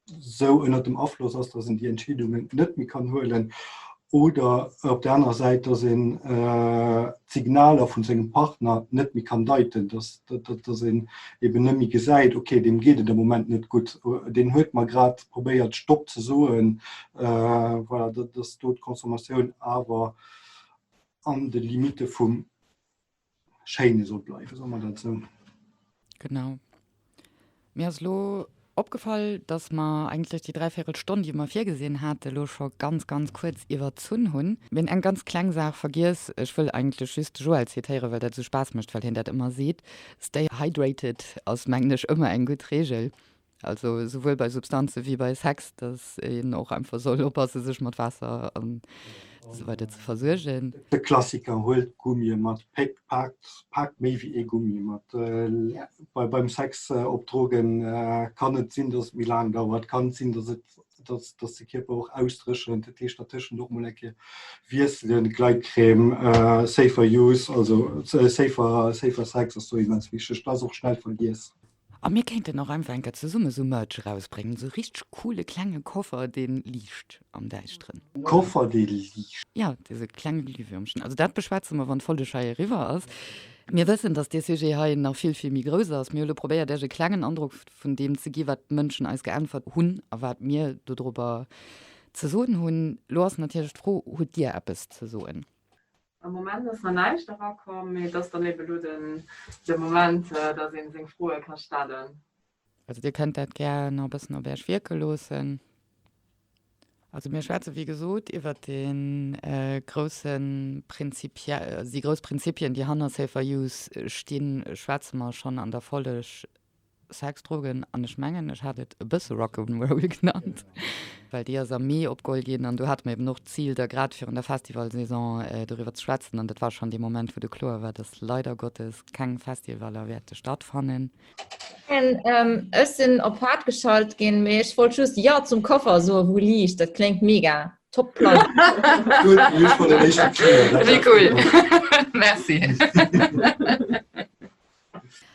sou ënnert dem Afloss ass, dass en déi Entscheedungen net méi kann huelen oder op der anerer Säit, dass een d'Signaler vun sengem Partner net méi kann deiten, dass, dass een eben net méi gesäit, okay, deem geet et am Moment net gutt, deen huet mer grad probéiert Stopp ze soen, voilà, dass do d'Consommatioun awer an de Limitte vum Schéine soll bleiwen, soe mer dat esou. Genau. Mir ass elo opgefall, dass mer eigentlech déi dräivéierel Stonn, déi mer virgesinn haten, elo scho ganz, ganz kuerz iwwerzunn hunn. Mir hunn eng ganz kleng Saach vergiess. Ech wëll eigentlech just de Joël zitéieren, well dat esou Spaass mécht, well hien dat ëmmer seet, Stay hydrated ass, mengen ech, ëmmer eng gutt Reegel. Also souwuel bei Substanze wéi bei Sex, dass een och einfach soll oppasse sech mat Waasser an esou weider ze versuergen. De Klassiker, huelt Gummie mat, paakt paakt méi wéi ee Gummi mat. Bei beim Sex op Drogen kann et sinn, dass et méi laang dauert, kann et sinn, dass et dass dass de Kierper och ausdréchent, dat heescht dertëschent och mol eng Kéier wiesselen, Gleitcreme, safer use, also safer safer Sex ass do immens wichteg, dat ass och schnell vergiess. A mir kéinten och einfach eng Kéier zesumme sou Merch erausbréngen, sou richteg coole klenge Koffer, dee liicht am Däischteren. Koffer, dee liicht? Jo, dee sou klenge Glühwürmchen. Also dat beschwätze mer, wann d'Folleg hei eriwwer ass. Mir wëssen, dass dee Sujet hei nach vill, vill méi grouss ass. Mir hu lo probéiert, Iech e klengen Androck vun deem ze gi, wat d'Mënschen eis geäntwert hunn a wat mir dodrobber ze soen hunn. Lo ass natierlech d'Fro, Hutt Dir eppes ze soen? Am Moment ass nach näischt erakomm, mee et ass dann eben elo den de Moment, dass een seng Froe ka stellen. Also dir kënnt dat gär nach e bëssen op Äech wierke loossen. Also mir schwätze wéi gesot iwwert dee grousse Prinzipie, déi grouss Prinzipien, déi hanner Safer Use stinn, schwätze mer schonn an der Folleg Sex, Drogen an ech mengen ech hat et e bësse Rock'n'Roll genannt, well déi ass am Mee opgeholl ginn an do hate mer eben och d'Zil da grad virun der Festivalsaison doriwwer ze schwätzen an dat war schonn dee Moment wou du kloer war, dass leider Gottes keng Festivaler wäerte stattfannen. Ech sinn op haart geschalt ginn, mee ech wollt just Jo zum Koffer soen, wou liicht. Dat kléngt mega. Top Plang. Wéi cool. Merci.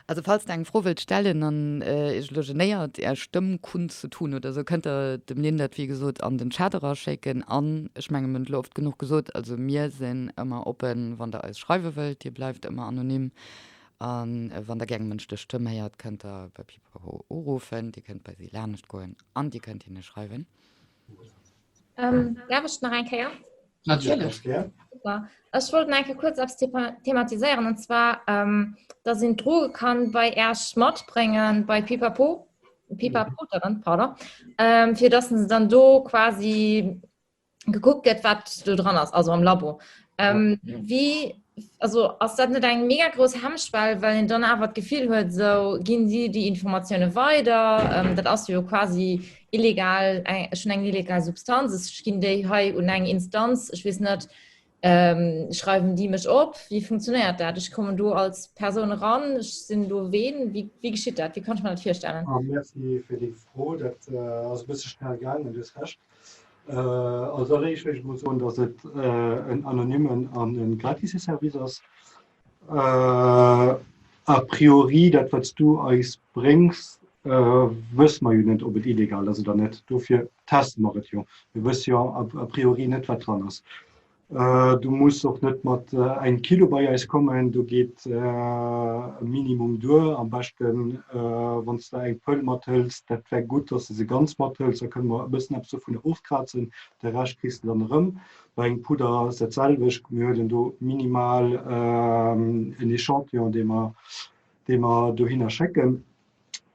Also falls der eng Fro wëllt stellen an iech elo genéiert är Stëmm kundzutun oder sou, kënnt der dem Lynn dat wéi gesot an den Chat eraschécken. An ech menge mir hunn et elo oft genuch gesot, also mir sinn ëmmer oppen wann der eis schreiwe wëllt, dir bleift ëmmer anonym. A wann der gär eng mënschlech Stëmm héiert, kënnt der bei Pipapo uruffen, dir kënnt bei si lanescht goen an dir kënnt hinne schreiwen. Ähm, darf ech nach eng Kéier? Natierlech. Super. Ech wollt nach eng Kéier kuerz eppes thematiséieren und zwar, ähm, dass een Droge kann bei Äerch matbréngen, bei Pipapo, Pipapo, mhm. pardon, ähm, fir dass se dann do quasi gekuckt gëtt, wat do dran ass, also am Labo. Ähm, ja. Wie also ass dat net eng mega grouss Hemmschwell, well een dann awer d'Gefill huet, sou ginn si déi Informatioune weider, ähm, dat ass jo quasi illegal, eng, schon eng illegal Substanz, ech ginn déi hei un eng Instanz, ech weess net, ähm, schreiwen déi mech op, wéi funktionéiert dat? Ech kommen do als Persoun eran, ech sinn do ween, wéi, wéi geschitt dat? Wéi kann ech mer dat virstellen? Ah, merci fir déi Fro, dat äh, ass e bësse schnell gaangen, du hues Recht. Als alleréischt wéilt ech mol soen, datt et en anonymen an e gratise Service ass. A priori, dat wat s du eis bréngs, wësse mer jo net, ob et illegal ass oder net. Dofir teste mer et jo. Mir wësse jo a priori net, wat dran ass. Du muss och net mat engem Kilo bei eis kommen, do geet e Minimum duer. Am beschten wann s de eng Pëll mathëls, dat wär gutt, dass de se ganz mathëls, da kënne mer e bëssen eppes dovunner ofkrazen, de Rescht kriss de dann erëm. Bei engem Pudder ass dat selwecht, mir huelen do minimal en Echantillon, dee mer, dee mer dohinner schécken.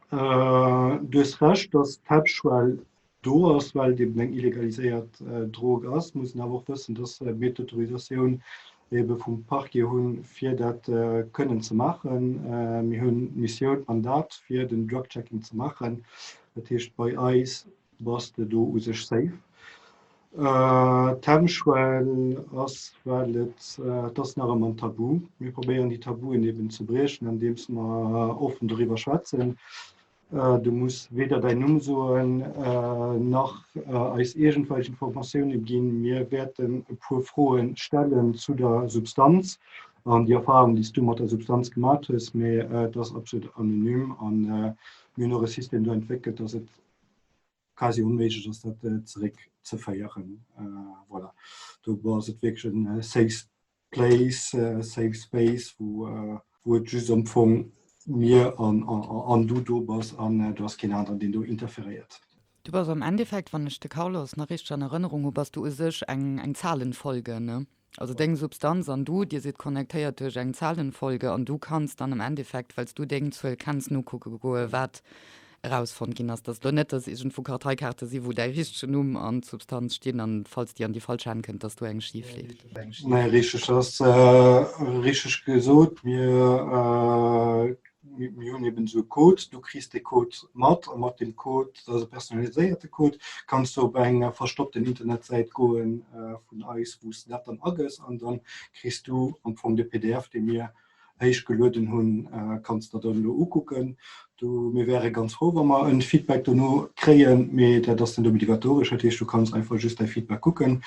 Du hues Recht, dass d'Hemmschwell do ass, well et eben eng illegaliséiert Drog ass, muss een awer och wëssen, dass mir d'Autorisatioun ebe vum Parquet hunn, fir dat kënnen ze maachen. Mir hunn d'Missioun, d'Mandat, fir den Drug-Checking ze maachen. Dat heescht, bei eis bass de do u sech safe. D'Hemmschwell ass, well et, et ass nach ëmmer en Tabu. Mir probéieren déi Tabuen eben ze briechen, andeems mer offen doriwwer schwätzen. Du muss weder däin Numm soen, nach eis iergendwelch Informatioune ginn. Mir wäerten e puer Froe stellen zu der Substanz an déi Erfarung, déi s du mat der Substanz gemat hues, mee et ass absolut anonym a mir hunn och e System do entwéckelt, dass et quasi onméiglech ass, dat zeréckzeféieren. Voilà, do ass et wierklech e safe Place, safe space, wou wou et just am Fong mir an an du do bass an do ass keen aneren, deen do interferéiert. Du bass am Endeffekt, wann ech de Carlos nach richteg an Erënnerung hu, bass du u sech eng eng Zahlenfolge, ne? Also deng Substanz an du, dir sidd connectéiert duerch eng Zahlenfolge an du kanns dann am Endeffekt, well s du deng Zuel kenns, nokucke goe wat erausfonnt ginn ass, dass elo net, dass iergendwou Karteikaarte si wou däi richtegen Numm an d'Substanz stinn an falls déi an déi falsch Hänn kënnt, dass do eng schif leeft. Nee, richteg, dat ass richteg gesot. Mir mir hunn eben esou e Code, du kriss dee Code mat a mat deem Code, dat ass e personaliséierte Code, kanns du op eng verstoppten Internetsäit goen vun eis, wou s de dat dann agëss an dann kriss du am Fong de pdf, dee mir héich gelueden hunn, kanns der dann elo ukucken. Du, mir wäre ganz frou, wa mer en Feedback dono kréien, mee dat ass net obligatoresch. Dat heescht, du kanns einfach just däi Feedback kucken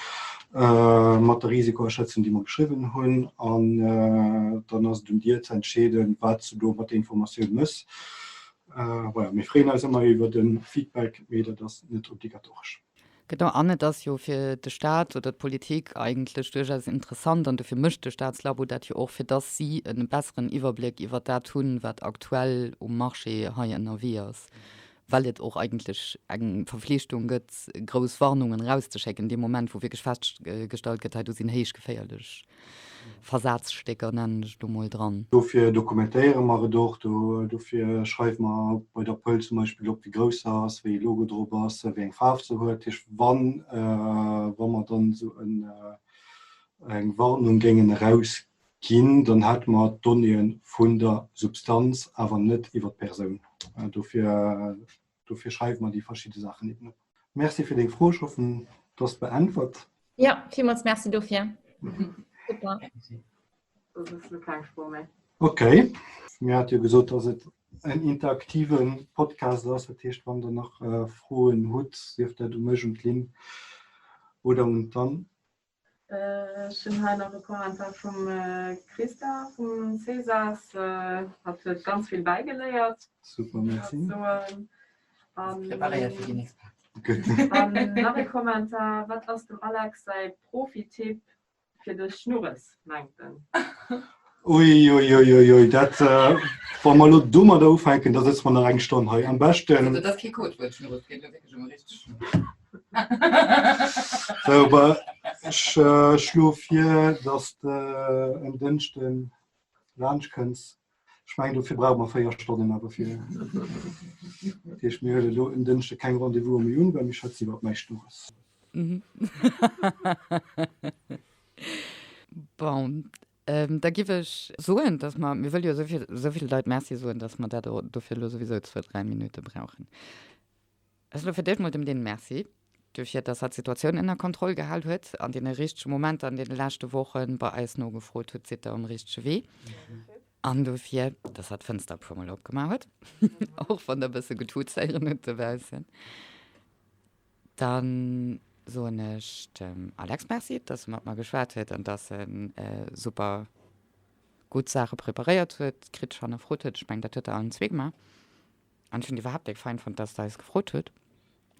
mat der Risikoaschätzung, déi mer geschriwwen hunn, an dann ass et un dir ze entscheeden, wat s du do mat der Informatioun mëss. Voilà, mir freeën eis ëmmer iwwer e Feedback, mee dat ass net obligatoresch. Genau, an et ass jo fir de Staat oder d'Politik eigentlech duerchaus interessant, an dofir mécht de Staatslabo dat jo och, fir dass si e besseren Iwwerbléck iwwert dat hunn, wat aktuell um Marché hei ënnerwee ass. Well et och eigentlech eng Verflichtung gëtt, grouss Warnungen erauszeschécken, dee Moment, wou wierklech festgestallt gëtt, hei do sinn héich geféierlech Versazstécker, nennen ech et elo mol, dran. Dofir dokumentéiere mer et och. Dofir schreiwe mer bei der Pëll zum Beispill op, wéi grouss se ass, wéi ee Logo drop ass, wéi eng Faarf se huet. Dat heescht, wann mer dann esou eng Warnung géingen erausginn, dann hätte mer d'Donnéeë vun der Substanz, awer net iwwer d'Persoun. Dofir Dofir schreiwe mer déi verschidde Saachen eben op. Merci fir deng Fro, ech hoffen et ass beäntwert. Jo, villmools Merci dofir. Super. Dat ass elo keng Fro méi. Ok, mir hate jo gesot, dass et en interaktive Podcast ass. Dat heescht, wann der nach Froen hutt, sief dat u mech, un d'Lynn oder un d'Anne. Ech hunn hei nach e Kommentar vum Christa vum Cesas. Hatt huet ganz vill bäigeléiert. Super, merci. Preparéiert fir déi nächst Party. An nach e Kommentar, Wat ass dem Alex säi Profi-Tipp fir de Schnurres, mengt en? Ui, ui, ui, ui, ui, dat, wa mer elo domadder ufänken, da sëtze mer nach eng Stonn hei. Am beschten. Also, dat ass kee Codewuert, Schnurres, et geet elo wierklech ëm e richtege Schnurres. Sou, bah, ech schloe vir, dass de en Dënschde laanscht kënns. Ech mengen, dofir brauche mer 4 Stonnen awer fir. Dat heescht, mir huele elo en Dënschde keng Rendez-vouse méi un, well mir schwätzen iwwer mäi Schnurres. Bon, Da giff ech soen, dass mer, mir wëlle jo esou vill, esou vill Leit Merci soen, dass mer dat dofir elo souwisou zwou, dräi Minutte brauchen. Ech soe fir d'éischt mol dem Lynn Merci dofir, dass hatt d'Situatioun ënner Kontroll gehal huet an deene richtege Momenter an deene leschte Woche bei eis nogefrot huet, Sidd Der um richtege Wee? An dofir, dass hatt d'Fënster e puermol opgemaach huet, och wann Der e bësse getutz héieren hutt dobaussen. Dann soen ech dem Alex Merci, dass e mat mer geschwat huet an dass e super gutt Saache preparéiert huet, kritesch hannerfrot huet. Ech mengen, dat huet Der allen zwee gemaach. An ech hunn et iwwerhaapt déck fein fonnt, dass Der eis gefrot hutt.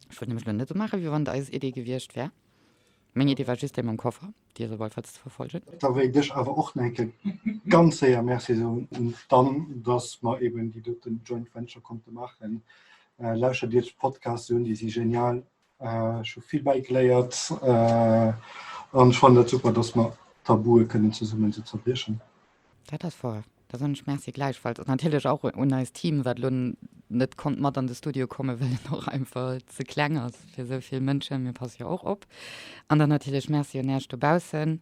Ech wollt nämlech elo net esou maachen, wéi wann et eis Idee gewiescht wär. Meng Idee war just déi mam Koffer, déi ass op alle Fall ze verfolgen. Da wéilt ech awer och nach eng Kéier ganz séier Merci soen un d'Anne, dass mer eben déi doten Joint Venture konnte maachen. Lauschtert Iech d'Podcasts un, déi si genial. Ech hu vill bäigeléiert an ech fannen dat super, dass mer Tabue kënnen zesummen esou zerbriechen. Dat ass wouer. Da soen ech Merci gläichfalls an natierlech och un eist Team, wat elo net konnt mat an de Studio kommen, well en och einfach ze kleng ass fir esou vill Mënschen. Mir passe jo och op. An dann natierlech Merci un Äech dobaussen.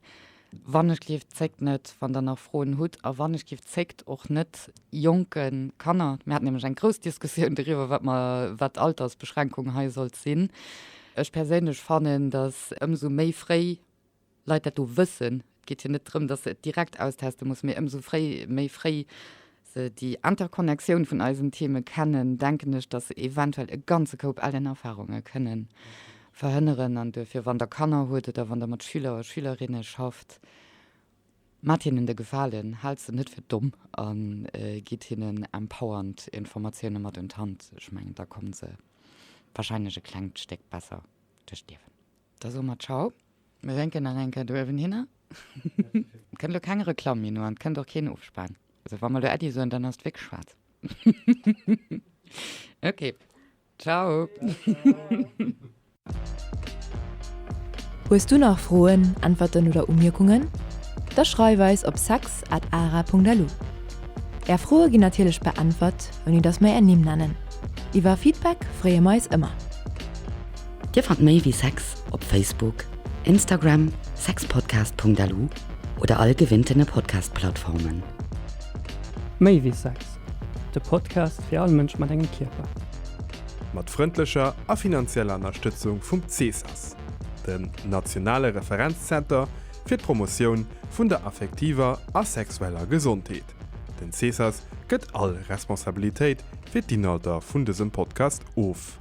Wann ech gleeft, zéckt net, wann Der nach Froen hutt. A wann ech giff, zéckt och net, jonke Kanner, mir haten nämlech eng grouss Diskussioun doriwwer, wat mer, wat d'Altersbeschränkung hei sollt sinn. Ech perséinlech fannen, datt ëmsou méi fréi Leit dat do wëssen, et geet jo net drëm, datt se et direkt austeste mussen, mee ëmsou fréi, méi fréi se déi Interconnectioun vun eisen Theme kennen, denken ech, datt se eventuell e ganze Koup ellen Erfahrunge kënnen verhënneren. An duerfir, wann Der Kanner hutt oder wann Der mat Schüler a Schülerinne schafft, maacht hinnen de Gefalen, haalt se net fir domm a gitt hinnen empowernd Informatioune mat un d'Hand. Ech mengen, da komme se wahrscheinlech e klengt Stéck besser duerch d'Liewen. Da soe mer Ciao. Mir wénken nach eng Kéier do uewenhinner. Et kënnt elo keng Reklamm méi no an et kënnt och keen Ofspan. Also wa mer elo Äddi soen, dann ass et wierklech schwaarz. Ok, Ciao. Hues du nach Froen, Äntwerten oder Umierkungen? Da schreif eis op sex at ara.lu. Är Froe ginn natierlech beäntwert, ouni dass mer är Nimm nennen. Iwwer Feedback freeë mer eis ëmmer. Dir fannt méi wéi Sex op Facebook, Instagram, sexpodcast.lu oder all gewinntene Podcast-Plattformen. Méi wéi Sex, de Podcast fir all Mënsch mat engem Kierper. Mat frëndlecher a finanzieller Ënnerstëtzung vum CESAS, dem nationale Referenzzenter fir d'Promotioun vun der affektiver a sexueller Gesondheet. Den CESAS gëtt all Responsabilitéit fir d'Inhalter vun dësem Podcast of.